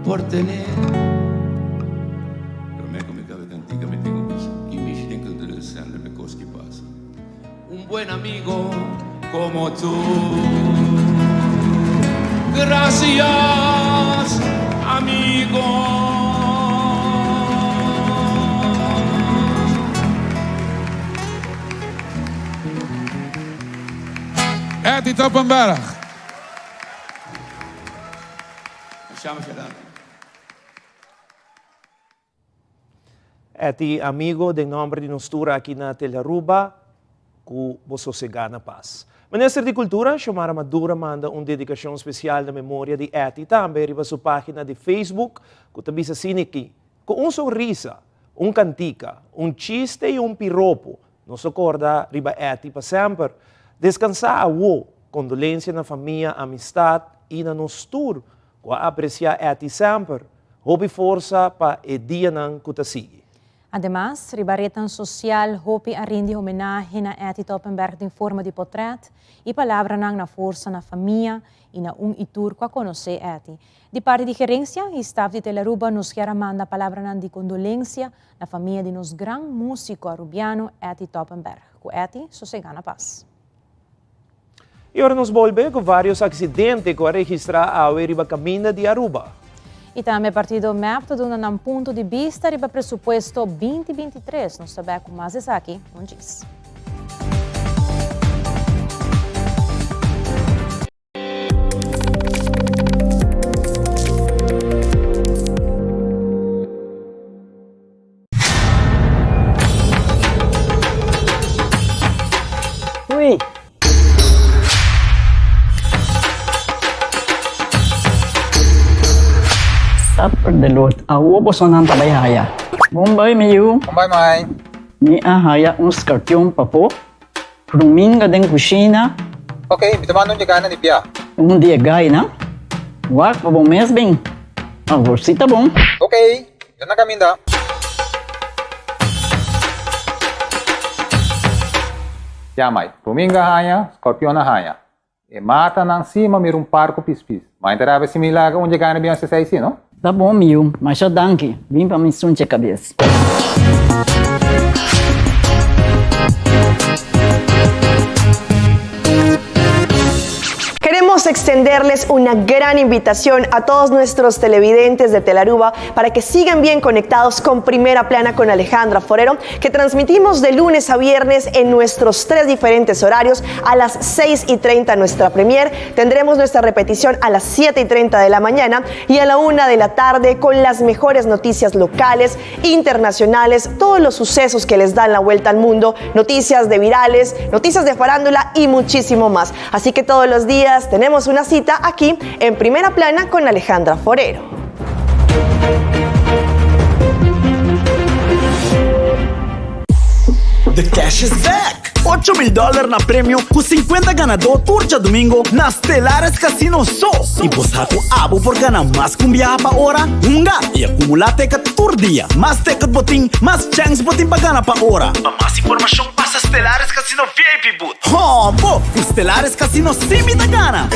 Por tener. Promé ku mi kaba e kantika mi tin ku bisa ki mishi den Cultural Center pa e kos ki pasa. Un buen amigo como tú. Gracias amigo. Etty Toppenberg. Etty, amigo, den nomber di nos tur aki na Telearuba, cu bo sosega na paz. Minister di Cultura, Xiomara Maduro a manda un dedicacion special na memoria di Etty tambe riba su pagina di Facebook cu ta bisa asina aki, Cu un sonrisa, un cantica, un chiste y un piropo, nos lo corda riba Etty pa semper. Descansa awo, condolencia na famia, amistad y na nos tur cu a aprecia Etty semper. Hopi forsa pa e dianan cu ta sigui. Ademas, riba retnan sosial hopi a rindi homenahe na Etty Toppenberg den forma di potret y palabranan na forsa na famia y na un y tur cu a conoce Etty. Di parti di gerencia y staf di Telearuba nos kier a manda palabranan di condolencia na famia di nos gran musico Arubiano Etty Toppenberg. Cu Etty sosega na paz. Y ora nos bolbe cu varios accidente cu a registra awe riba caminda di Aruba. Y tambe partido mep ta duna nan punto di bista riba presupuesto 2023. Nos ta bek cu mas esaki un djis. Ui. Supper de lot. Awo bosonan ta bai haya. Bon bai mi yu. Bon bai mai. Mi a haya un skarpion papo. Ruminga den kushina. Ok, mi ta manda un dje na di bia. Un di e gainan. Wak pa bo mes bin. Awor si ta bon. Ok, mi ta na kaminda. Ya mai, ruminga haña, skorpion a haña. E matanan si ma mira un par ku pispis. Ma e ta rabia si mi laga un dje gaina bin hasi esei si, no? Ta bon mi yu, masha danki. Bin pa mi sunche kabes. Queremos extenderles una gran invitación a todos nuestros televidentes de Telaruba para que sigan bien conectados con Primera Plana con Alejandra Forero, que transmitimos de lunes a viernes en nuestros tres diferentes horarios a las 6 y 30 nuestra premier. Tendremos nuestra repetición a las 7 y 30 de la mañana y a la 1 de la tarde con las mejores noticias locales, internacionales, todos los sucesos que les dan la vuelta al mundo, noticias de virales, noticias de farándula y muchísimo más. Así que todos los días tenemos una cita aquí en Primera Plana con Alejandra Forero. The cash is back! 8000 dollar na premio ku 50 ganadó tur djadumingo na Stellares Casino so! I bo sa ku abo por gana mas ku un biaha pa ora? Hunga i akumulá teket tur dia! Mas teket bo tin, mas chèns bo tin pa gana pa ora! Pa mas informashon pasa Stellares Casino VIP booth. Hombo! Ku Stellares Casino sí mi ta gana!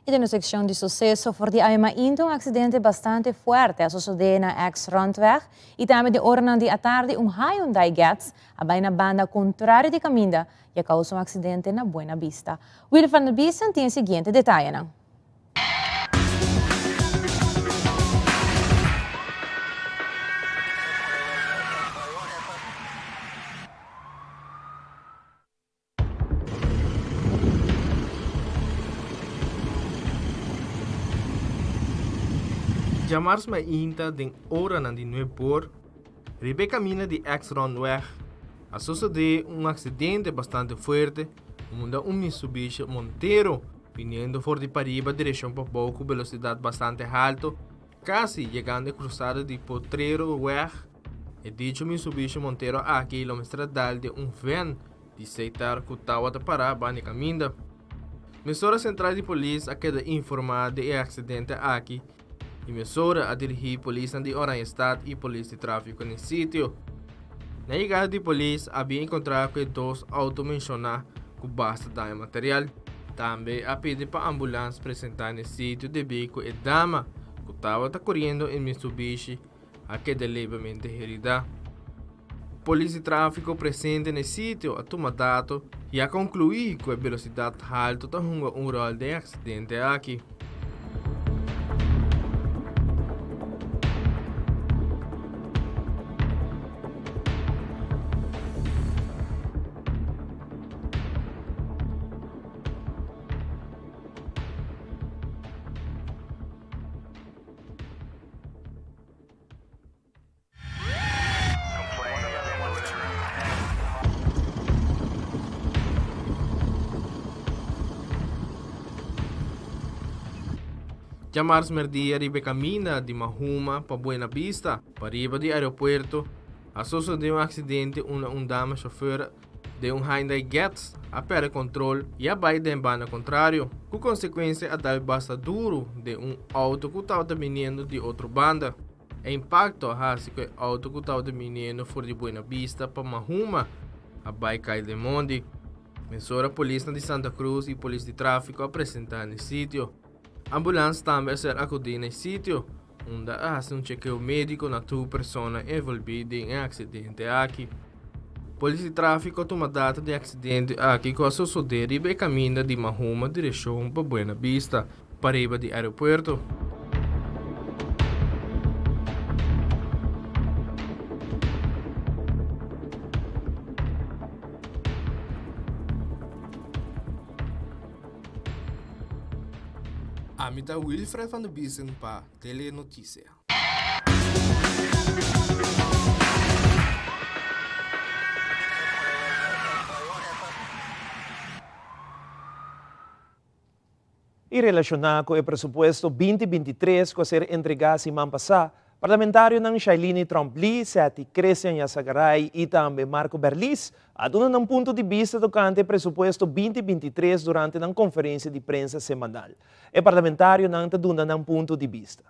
I den nos sekshon di suseso for di awe mainta un aksidente bastante fuerte a sosodé na ex Rondweg i tambe den oranan di atardi un Hyundai Getz a bai na banda kontrario di kaminda i a kousa un aksidente na Buena Vista. Willy van der Biesen tin e siguiente detayenan. Djamars mainta den oranan di nuebor, riba e kaminda di Ex Rondweg a sosodé un aksidente bastante fuerte unda un Mitsubishi Montero biniendo for di pariba direkshon pabou ku belosidat bastante halto kasi yegando e krusada di Potrero Weg. E dicho Mitsubishi Montero aki lo mester a dal den un vèn di Seitar ku tawata pará banda e kaminda. Mesora sentral di polis a keda informá di e aksidente aki i mesora a dirigí polisnan di Oranjestad i polis di tráfiko n'e sitio. Na yegada di polis a bin enkontrá ku e dos outo menshoná ku basta daño material. Tambe a pidi pa ambulans presentá n'e sitio debí ku e dama ku tabata koriendo e Mitsubishi a keda levemente heridá. Polis di tráfiko presente na e sitio a tuma dato i a konkluí ku e belosidat haltu ta hunga un ròl den e aksidente aki. Djamars merdia riba e kaminda di Mahuma pa Buena Vista, pariba di aeropuerto, a sosode un aksidente unda un dama shofer den un Hyundai Getz a perde kontrol i a bai den banda kontrario, ku konsekuensia a dal basta duru den un outo ku tabata biniendo di otro banda. E impakto a hasi ku e outo ku tabata biniendo for di Buena Vista pa Mahuma a bai kai den mondi. Mesora polisnan di Santa Cruz i polis di tráfiko a presentá na e sitio. Ambulans tambe a ser akudí na e sitio, unda a hasi un chekeo médiko na tur persona envolví den e aksidente aki. Polis di tráfiko a tuma data di e aksidente aki ku a sosodé riba e kaminda di Mahuma direkshon pa Buena Vista, pariba di aeropuerto. Ami ta Wilfred van der Biesen pa Telenoticia. I relashoná ku e presupuesto binti 23 ku a ser entregá siman pasá, parlamentarionan Shailini Tromp-Lee, Setty Christian Yassagaray i tambe Marco Berlis a duna nan punto di bista tokante e presupuesto binti 23 durante nan konferensia di prensa semanal. E parlamentarionan ta duna nan punto di bista.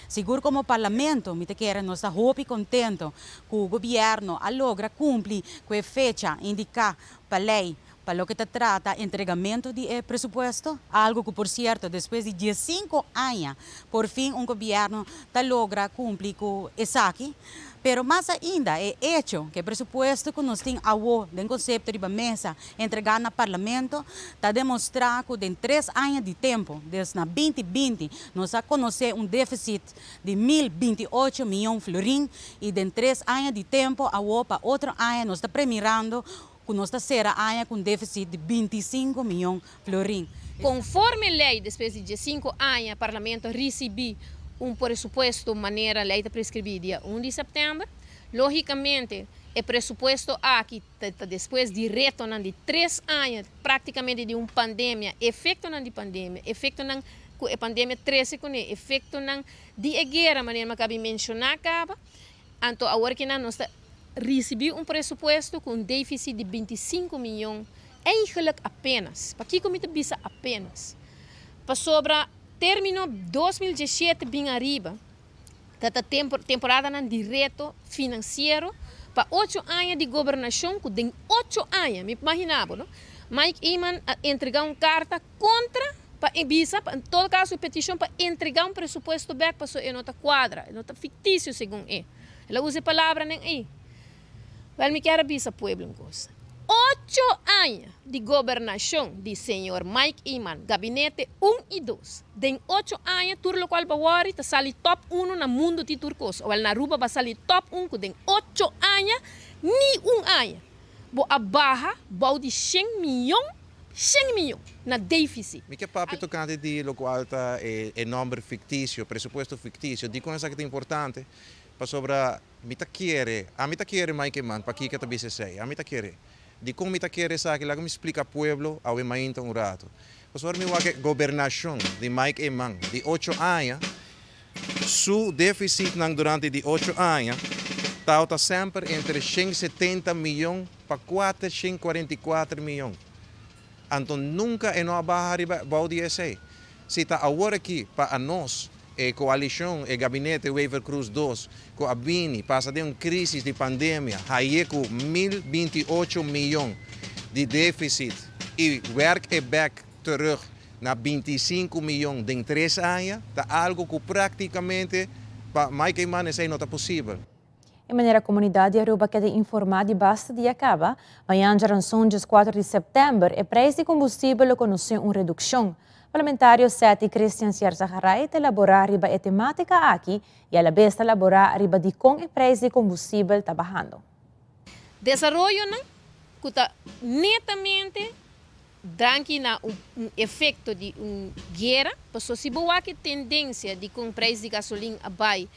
Sigur komo Parlamento mi ta kere nos ta hopi kontento ku Gobièrnu a logra kumpli ku e fecha indiká pa lei pa loke ta trata entregamentu di e presupuesto, algu ku por sierto despues di diesinku aña por fin un gobièrnu ta logra kumpli ku esaki. Pero mas ainda e echo ku e presupuesto ku nos tin awo den konsepto riba mesa entregá na Parlamento ta demostrá ku den tres aña di tempu, des na binti binti, nos a konosé un défisit di 1028 mion florin i den tres aña di tempu awo pa otro aña nos ta premirando ku nos ta sera aña ku un défisit di 25 mion florin. Konforme lei despues di diesinku aña Parlamento a risibí un presupuesto manera lei ta preskribí dia un di sèptèmber. Lógikamente e presupuesto aki ta despues di retonan di tres aña práktikamente di un pandemia, efektonan di pandemia, efektonan ku e pandemia trese kuné, efektonan di e guera manera mi a kabi menshoná kaba. Anto awor kinan nos ta risibí un presupuesto ku un défisit di 25 mion, eigenlijk apenas. Pakiko mi ta bisa apenas? Pasobra término 2017 bin ariba ta ta temporadanan di reto finansiero pa ocho aña di gobernashon ku den ocho aña, mi imagina bo no, Mike Eman a entregá un karta kontra pa e bisa, pa en todo kaso e petishon pa entregá un presupuesto bèk pasobra e no ta kuadra, e no ta fiktisio segun e. El a usa e palabranan ei. Wèl mi kier a bisa pueblo un kos. Ocho aña di gobernashon di señor Mike Eman, gabinete un i dos. Den ocho aña tur lokual bo wòri ta sali tòp unu na mundu tin tur kos. Wèl na Aruba bo a sali tòp un ku den ocho aña ni un aña bo a baha bou di shen miyon. 100 miyon na défisit. Mi ke papia tokante di lokual ta e nòmber fiktisio, presupuesto fiktisio. Dikon esaki ta importante? Pasobra mi ta kere, ami ta kere Mike Eman, pakiko ta bisa esei? Ami ta kere. Dikon mi ta kere esaki? Laga mi splika pueblo awe mainta un rato. Pasobra mi wak e gobernashon di Mike Eman di ocho aña, su defisitnan durante di ocho aña tabata semper entre 170 miyon pa 444 miyon. Anto nunka e no a baha riba bou di esei. Si ta awor aki pa anos, e koalishon, e gabinete Wever-Croes dos, ku a bini pasa den un krisis di pandemia, haye ku 1028 miyon di defisit i wèrk e bèk terug na 25 miyon den tres aña, ta algu ku praktikamente pa Mike Eman esei no ta posibel. E manera comunidad di Aruba keda informa di basta dia caba, mañan djaranson 14 di september e prijs di combustibel lo conoce un reduccion. Parlamentario Setty Christian Sierzaharay ta elabora riba e tematica aki y alabes ta elabora riba dicon e prijs di combustibel ta bahando. Desaroyonan cu ta netamente Danki na un efekto di un guera, pasobra si bo wak e tendensia di kon preis di gasolin a bai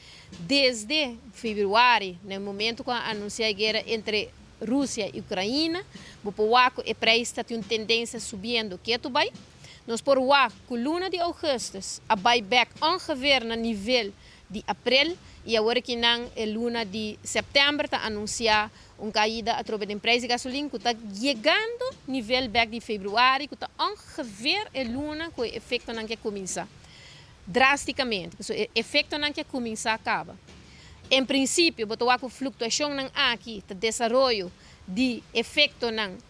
desde februari, na e momento ku a anunsiá e guera entre Rusia i Ukraina, bo por wak ku e preis ta tin un tendensia subiendo ketu bai. Nos por wak ku luna di ougùstus a bai bèk ongeveer na nivel di aprel i awor kinan e luna di sèptèmber ta anunsiá Un kaida atrobe den prijs di gasolin ku ta yegando nivel bek di februari ku ta ongeveer e luna ku e efektonan ke kuminsá drastikamente, pasobra e efektonan ke kuminsá kaba. En prinsipio bo ta wak ku fluktuashonnan aki ta desaroyo di efektonan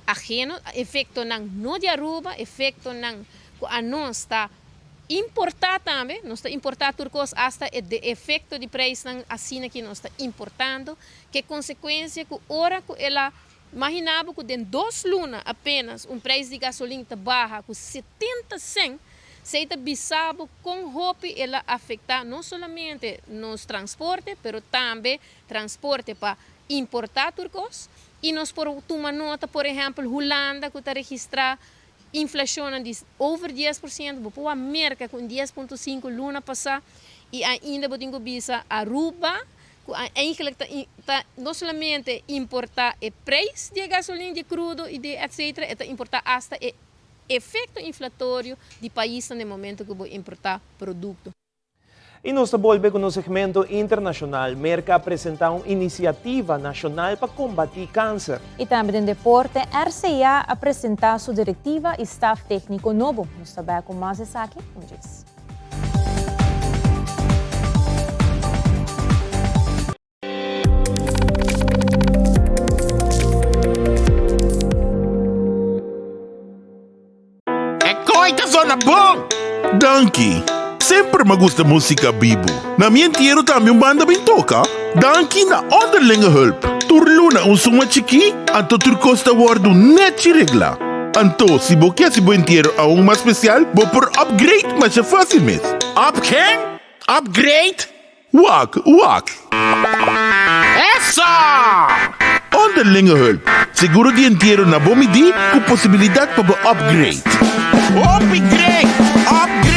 aheno, efektonan no di Aruba, efektonan ku anos ta importá tambe, nos ta importá tur kos asta e efekto di prijsnan asina ki nos ta importando, Ke konsekuensia ku ora ku el a Mahina bo ku den dos luna apenas un preis di gasolin ta baha ku 70 sèn, sei ta bisa bo kon hopi el a afektá no solamente nos transporte pero tambe transporte pa importá tur kos. I nos por tuma nota por ehèmpel Hulanda ku ta registrá inflashonnan di over 10%, bo por wak Merka ku un 10.5 luna pasá i ainda bo tin ku bisa Aruba ku a eigenlijk ta ta no solamente importá e preis di e gasolin, di e krudo i di etcetera, e ta importá asta e efekto inflatorio di paisnan den momento ku bo importá produkto. I nos ta bolbe ku nos segmento internashonal. Merka a presentá un inisiativa nashonal pa kombatí kanser. I tambe den deporte, RCA a presentá su direktiva i staf tékniko nobo. Nos ta bèk ku mas esaki un djes. E koi ta zona bon! Danki! Semper m'a gusta músika bibu. Na mi entiero tambe un banda bin toka. Danki na Onderlinge Hulp. Tur luna un suma chikí, anto tur kos ta wòrdu nèchi reglá. Anto, si bo ke hasi bo entiero aun mas spesial, bo por upgrade masha fásil mes. Up ken? Upgrade? Wak, wak! Eso! Onderlinge Hulp, seguro di entiero na bo midí ku posibilidat pa bo upgrade. Hopi great! Upgrade!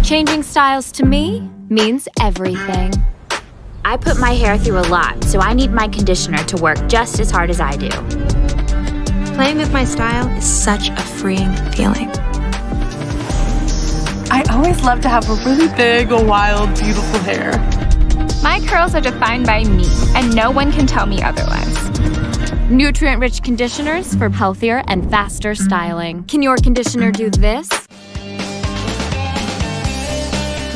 Changing styles to me means everything. I put my hair through a lot, so I need my conditioner to work just as hard as I do. Playing with my style is such a freeing feeling. I always love to have a really big, wild, beautiful hair. My curls are defined by me, and no one can tell me otherwise. Nutrient rich conditioners for healthier and faster styling. Can your conditioner do this?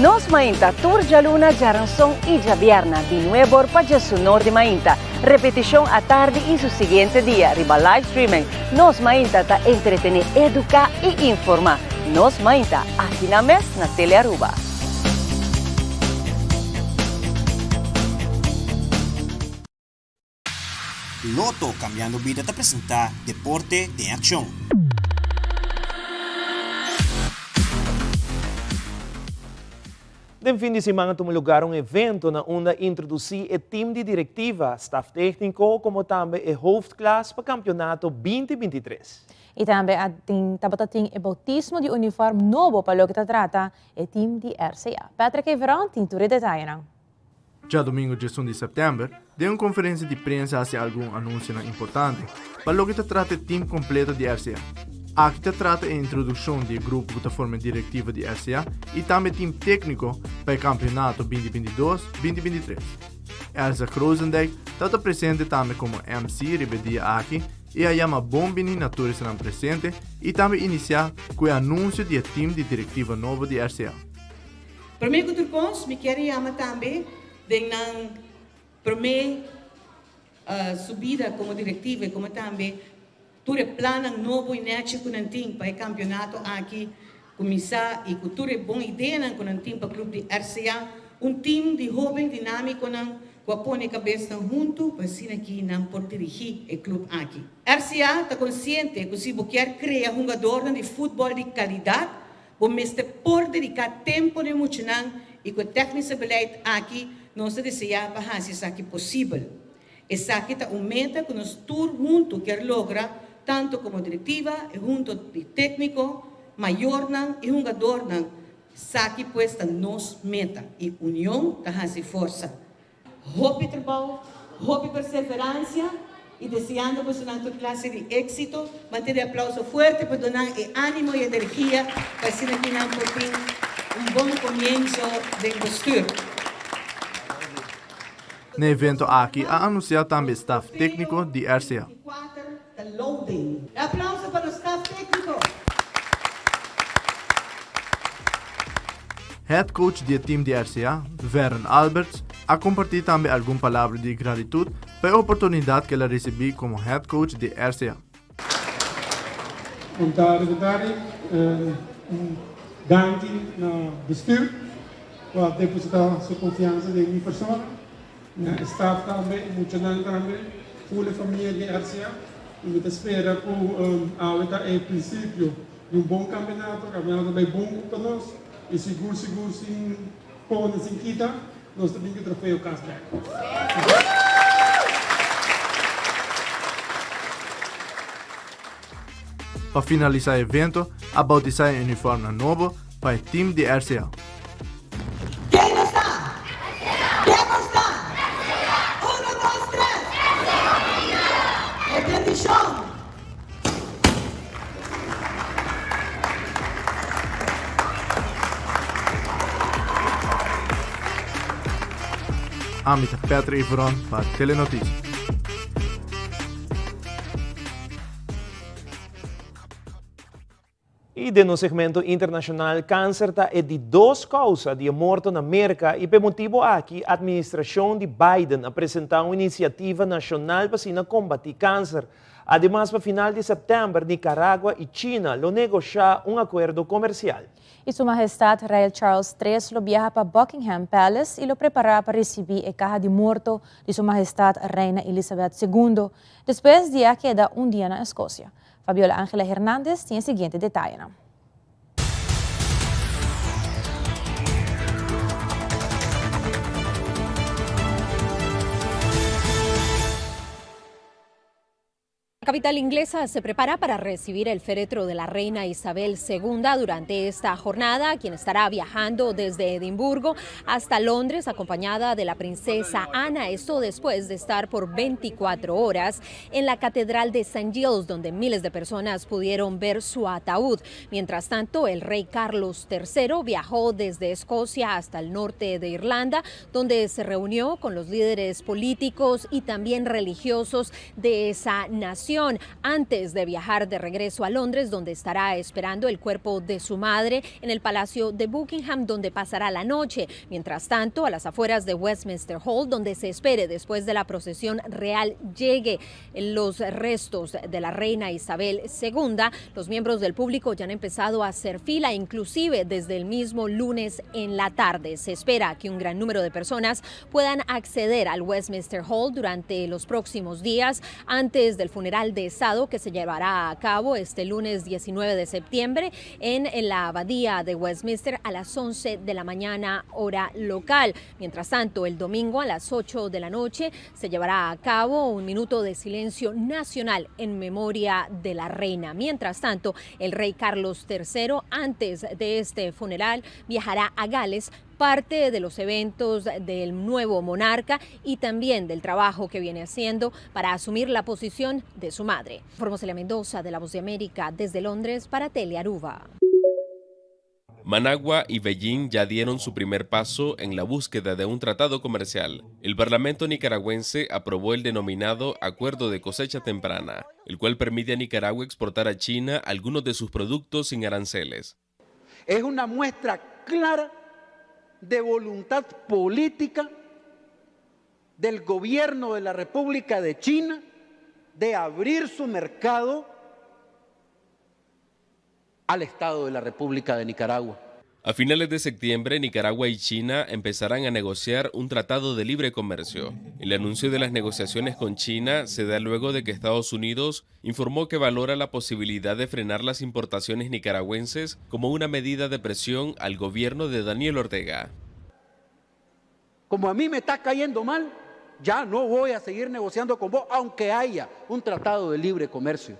Nos Mainta tur djaluna, djaranson i djabierna di nuebor pa djesunor di mainta. Repetishon atardi i su siguiente dia riba live streaming. Nos Mainta ta entretené, eduká i informá. Nos Mainta, aki na mes na Telearuba. Lotto Cambiando Bida ta presenta Deporte den Accion. Den fin di siman a tuma lugar un evento na unda a introduci e team di directiva, staf tecnico como tambe e hoofdklas pa campeonato binti 23. Y tambe a tin tabata tin e bautismo di uniform nobo pa loke ta trata e team di RCA. Patrick Everon tin tur e detayenan. Djadomingo 11 di sèptèmber, den un konferensia di prensa hasi algun anunsionan importante pa loke ta trata e tim kompleto di RCA. Aki ta trata e introdukshon di e grupo ku ta forma e direktiva di RCA i tambe e tim tékniko pa e kampionato binti 22, binti 23. Elsa Krozendijk tabata presente tambe komo MC riba e dia aki i a yama bon bini na tur esnan presente i tambe inisiá ku e anunsio di e tim di direktiva nobo di RCA. Promé ku tur kos mi kier yama tambe den nan promé subida komo direktiva i komo tambe tur e plannan nobo i nèchi ku nan tin pa e kampionato aki kuminsá i ku tur e bon ideanan ku nan tin pa klup di RCA, un tim di hóben dinámikonan ku a pone kabesnan huntu pa asina ki nan por dirigí e klup aki. RCA ta konsiente ku si bo kier krea hungadornan di futbòl di kalidat, Bo mester por dediká tempu na e muchanan i ku e tèknische beleid aki nos ta deseá pa hasi esaki posibel. Esaki ta un meta ku nos tur huntu kier logra tantu komo direktiva i hunto di tékniko, mayornan i hungadornan. Saki pues ta nos meta i union ta hasi forsa. Hopi trabou, hopi perseveransia y deseando bosonan tur clase di exito. Mantene aplauso fuerte pa donan e animo y energia pa asina ki nan por tin un bon comienzo den bestuur. Na evento aki a anuncia tambe staf tecnico di RCA. Aplauso pa nos staf tecnico. Head coach di e team di RCA, Vernon Alberts, a comparti tambe algun palabra di gratitud pa e oportunidad cu el a ricibi como head coach di RCA. Bon tardi, bon tardi. Un danki na bestuur cu a deposita su confiansa den mi persona. Na e staf tambe, e muchanan tambe, ful e famia di RCA. Y mi ta spera cu awe ta e principio di un bon campeonato, campeonato ta bay bon pa nos y sigur sigur sin pone sin kita nos ta bin cu trofeo cas bek. Pa finalisa e evento a bautisa e uniformnan nobo pa e team di RCA. Ken nos ta? Ken nos ta? Uno, dos, tres! E bendishon! Ami ta Patrick Iveron pa Telenoticia. I den nos segmento internashonal, kanser ta e di dos kousa di e morto na Merka i p'e motibu aki atministrashon di Biden a presentá un inisiativa nashonal pa asina kombatí kanser. Ademas pa final di sèptèmber Nicaragua i China lo negoshá un akuerdo komersial. I Su Mahestat Rei Charles tres lo biaha pa Buckingham Palace i lo prepará pa risibí e kaha di morto di Su Mahestat Reina Elizabeth Segundo despues di a keda un dia na Eskosia. Fabiola Angela Hernandez tin e siguiente detayenan. La capital inglesa se prepara para recibir el féretro de la reina Isabel II durante esta jornada, quien estará viajando desde Edimburgo hasta Londres acompañada de la princesa Ana. Esto después de estar por 24 horas en la Catedral de St. Giles, donde miles de personas pudieron ver su ataúd. Mientras tanto, el rey Carlos III viajó desde Escocia hasta el norte de Irlanda, donde se reunió con los líderes políticos y también religiosos de esa nación. procesión antes de viajar de regreso a Londres, donde estará esperando el cuerpo de su madre en el Palacio de Buckingham, donde pasará la noche. Mientras tanto, a las afueras de Westminster Hall, donde se espere después de la procesión real llegue los restos de la reina Isabel II, los miembros del público ya han empezado a hacer fila, inclusive desde el mismo lunes en la tarde. Se espera que un gran número de personas puedan acceder al Westminster Hall durante los próximos días antes del funeral de Estado que se llevará a cabo este lunes 19 de septiembre en la abadía de Westminster a las 11 de la mañana hora local. Mientras tanto, el domingo a las 8 de la noche se llevará a cabo un minuto de silencio nacional en memoria de la reina. Mientras tanto, el rey Carlos III, antes de este funeral, viajará a Gales parte de los eventos del nuevo monarca y también del trabajo que viene haciendo para asumir la posición de su madre. Formoselia Mendoza de La Voz de América desde Londres para Telearuba. Managua y Beijing ya dieron su primer paso en la búsqueda de un tratado comercial. El Parlamento nicaragüense aprobó el denominado Acuerdo de Cosecha Temprana, el cual permite a Nicaragua exportar a China algunos de sus productos sin aranceles. Es una muestra clara de voluntad política del gobierno de la República de China de abrir su mercado al Estado de la República de Nicaragua. A finales de septiembre, Nicaragua y China empezarán a negociar un tratado de libre comercio. El anuncio de las negociaciones con China se da luego de que Estados Unidos informó que valora la posibilidad de frenar las importaciones nicaragüenses como una medida de presión al gobierno de Daniel Ortega. Como a mí me está cayendo mal, ya no voy a seguir negociando con vos, aunque haya un tratado de libre comercio.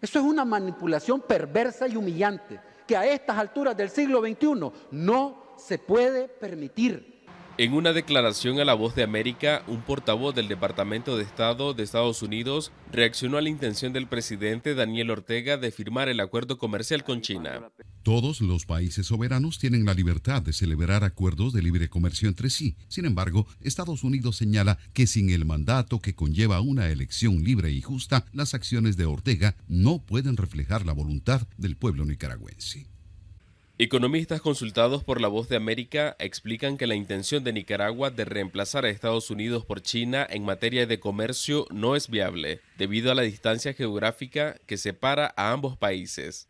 Eso es una manipulación perversa y humillante que a estas alturas del siglo XXI no se puede permitir. En una declaración a La Voz de América, un portavoz del Departamento de Estado de Estados Unidos reaccionó a la intención del presidente Daniel Ortega de firmar el acuerdo comercial con China. Todos los países soberanos tienen la libertad de celebrar acuerdos de libre comercio entre sí. Sin embargo, Estados Unidos señala que sin el mandato que conlleva una elección libre y justa, las acciones de Ortega no pueden reflejar la voluntad del pueblo nicaragüense. Economistas consultados por La Voz de América explican que la intención de Nicaragua de reemplazar a Estados Unidos por China en materia de comercio no es viable, debido a la distancia geográfica que separa a ambos países.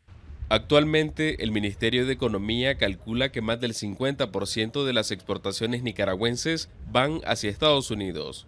Actualmente, el Ministerio de Economía calcula que más del 50% de las exportaciones nicaragüenses van hacia Estados Unidos.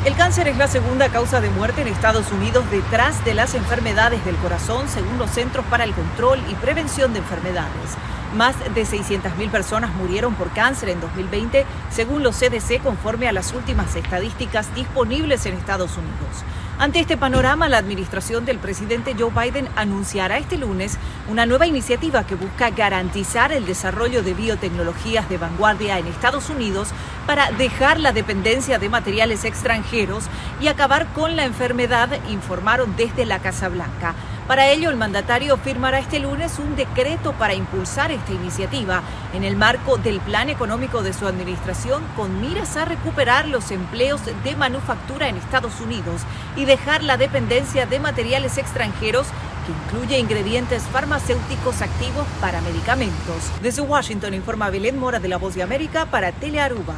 El cáncer es la segunda causa de muerte en Estados Unidos detrás de las enfermedades del corazón, según los Centros para el Control y Prevención de Enfermedades. Más de 600.000 personas murieron por cáncer en 2020, según los CDC, conforme a las últimas estadísticas disponibles en Estados Unidos. Ante este panorama, la administración del presidente Joe Biden anunciará este lunes una nueva iniciativa que busca garantizar el desarrollo de biotecnologías de vanguardia en Estados Unidos para dejar la dependencia de materiales extranjeros y acabar con la enfermedad, informaron desde la Casa Blanca. Para ello, el mandatario firmará este lunes un decreto para impulsar esta iniciativa en el marco del plan económico de su administración con miras a recuperar los empleos de manufactura en Estados Unidos y dejar la dependencia de materiales extranjeros que incluye ingredientes farmacéuticos activos para medicamentos. Desde Washington informa Belén Mora de La Voz de América para Telearuba.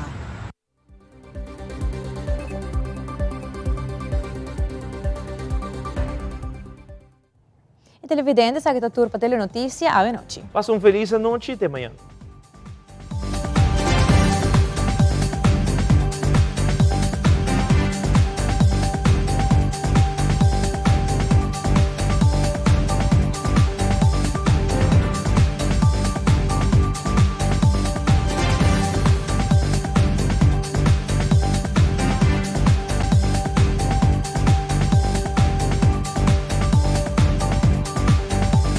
E televidente, esaki ta tur pa Telenoticia awe nochi. Pasa un feliz anochi, te mañana.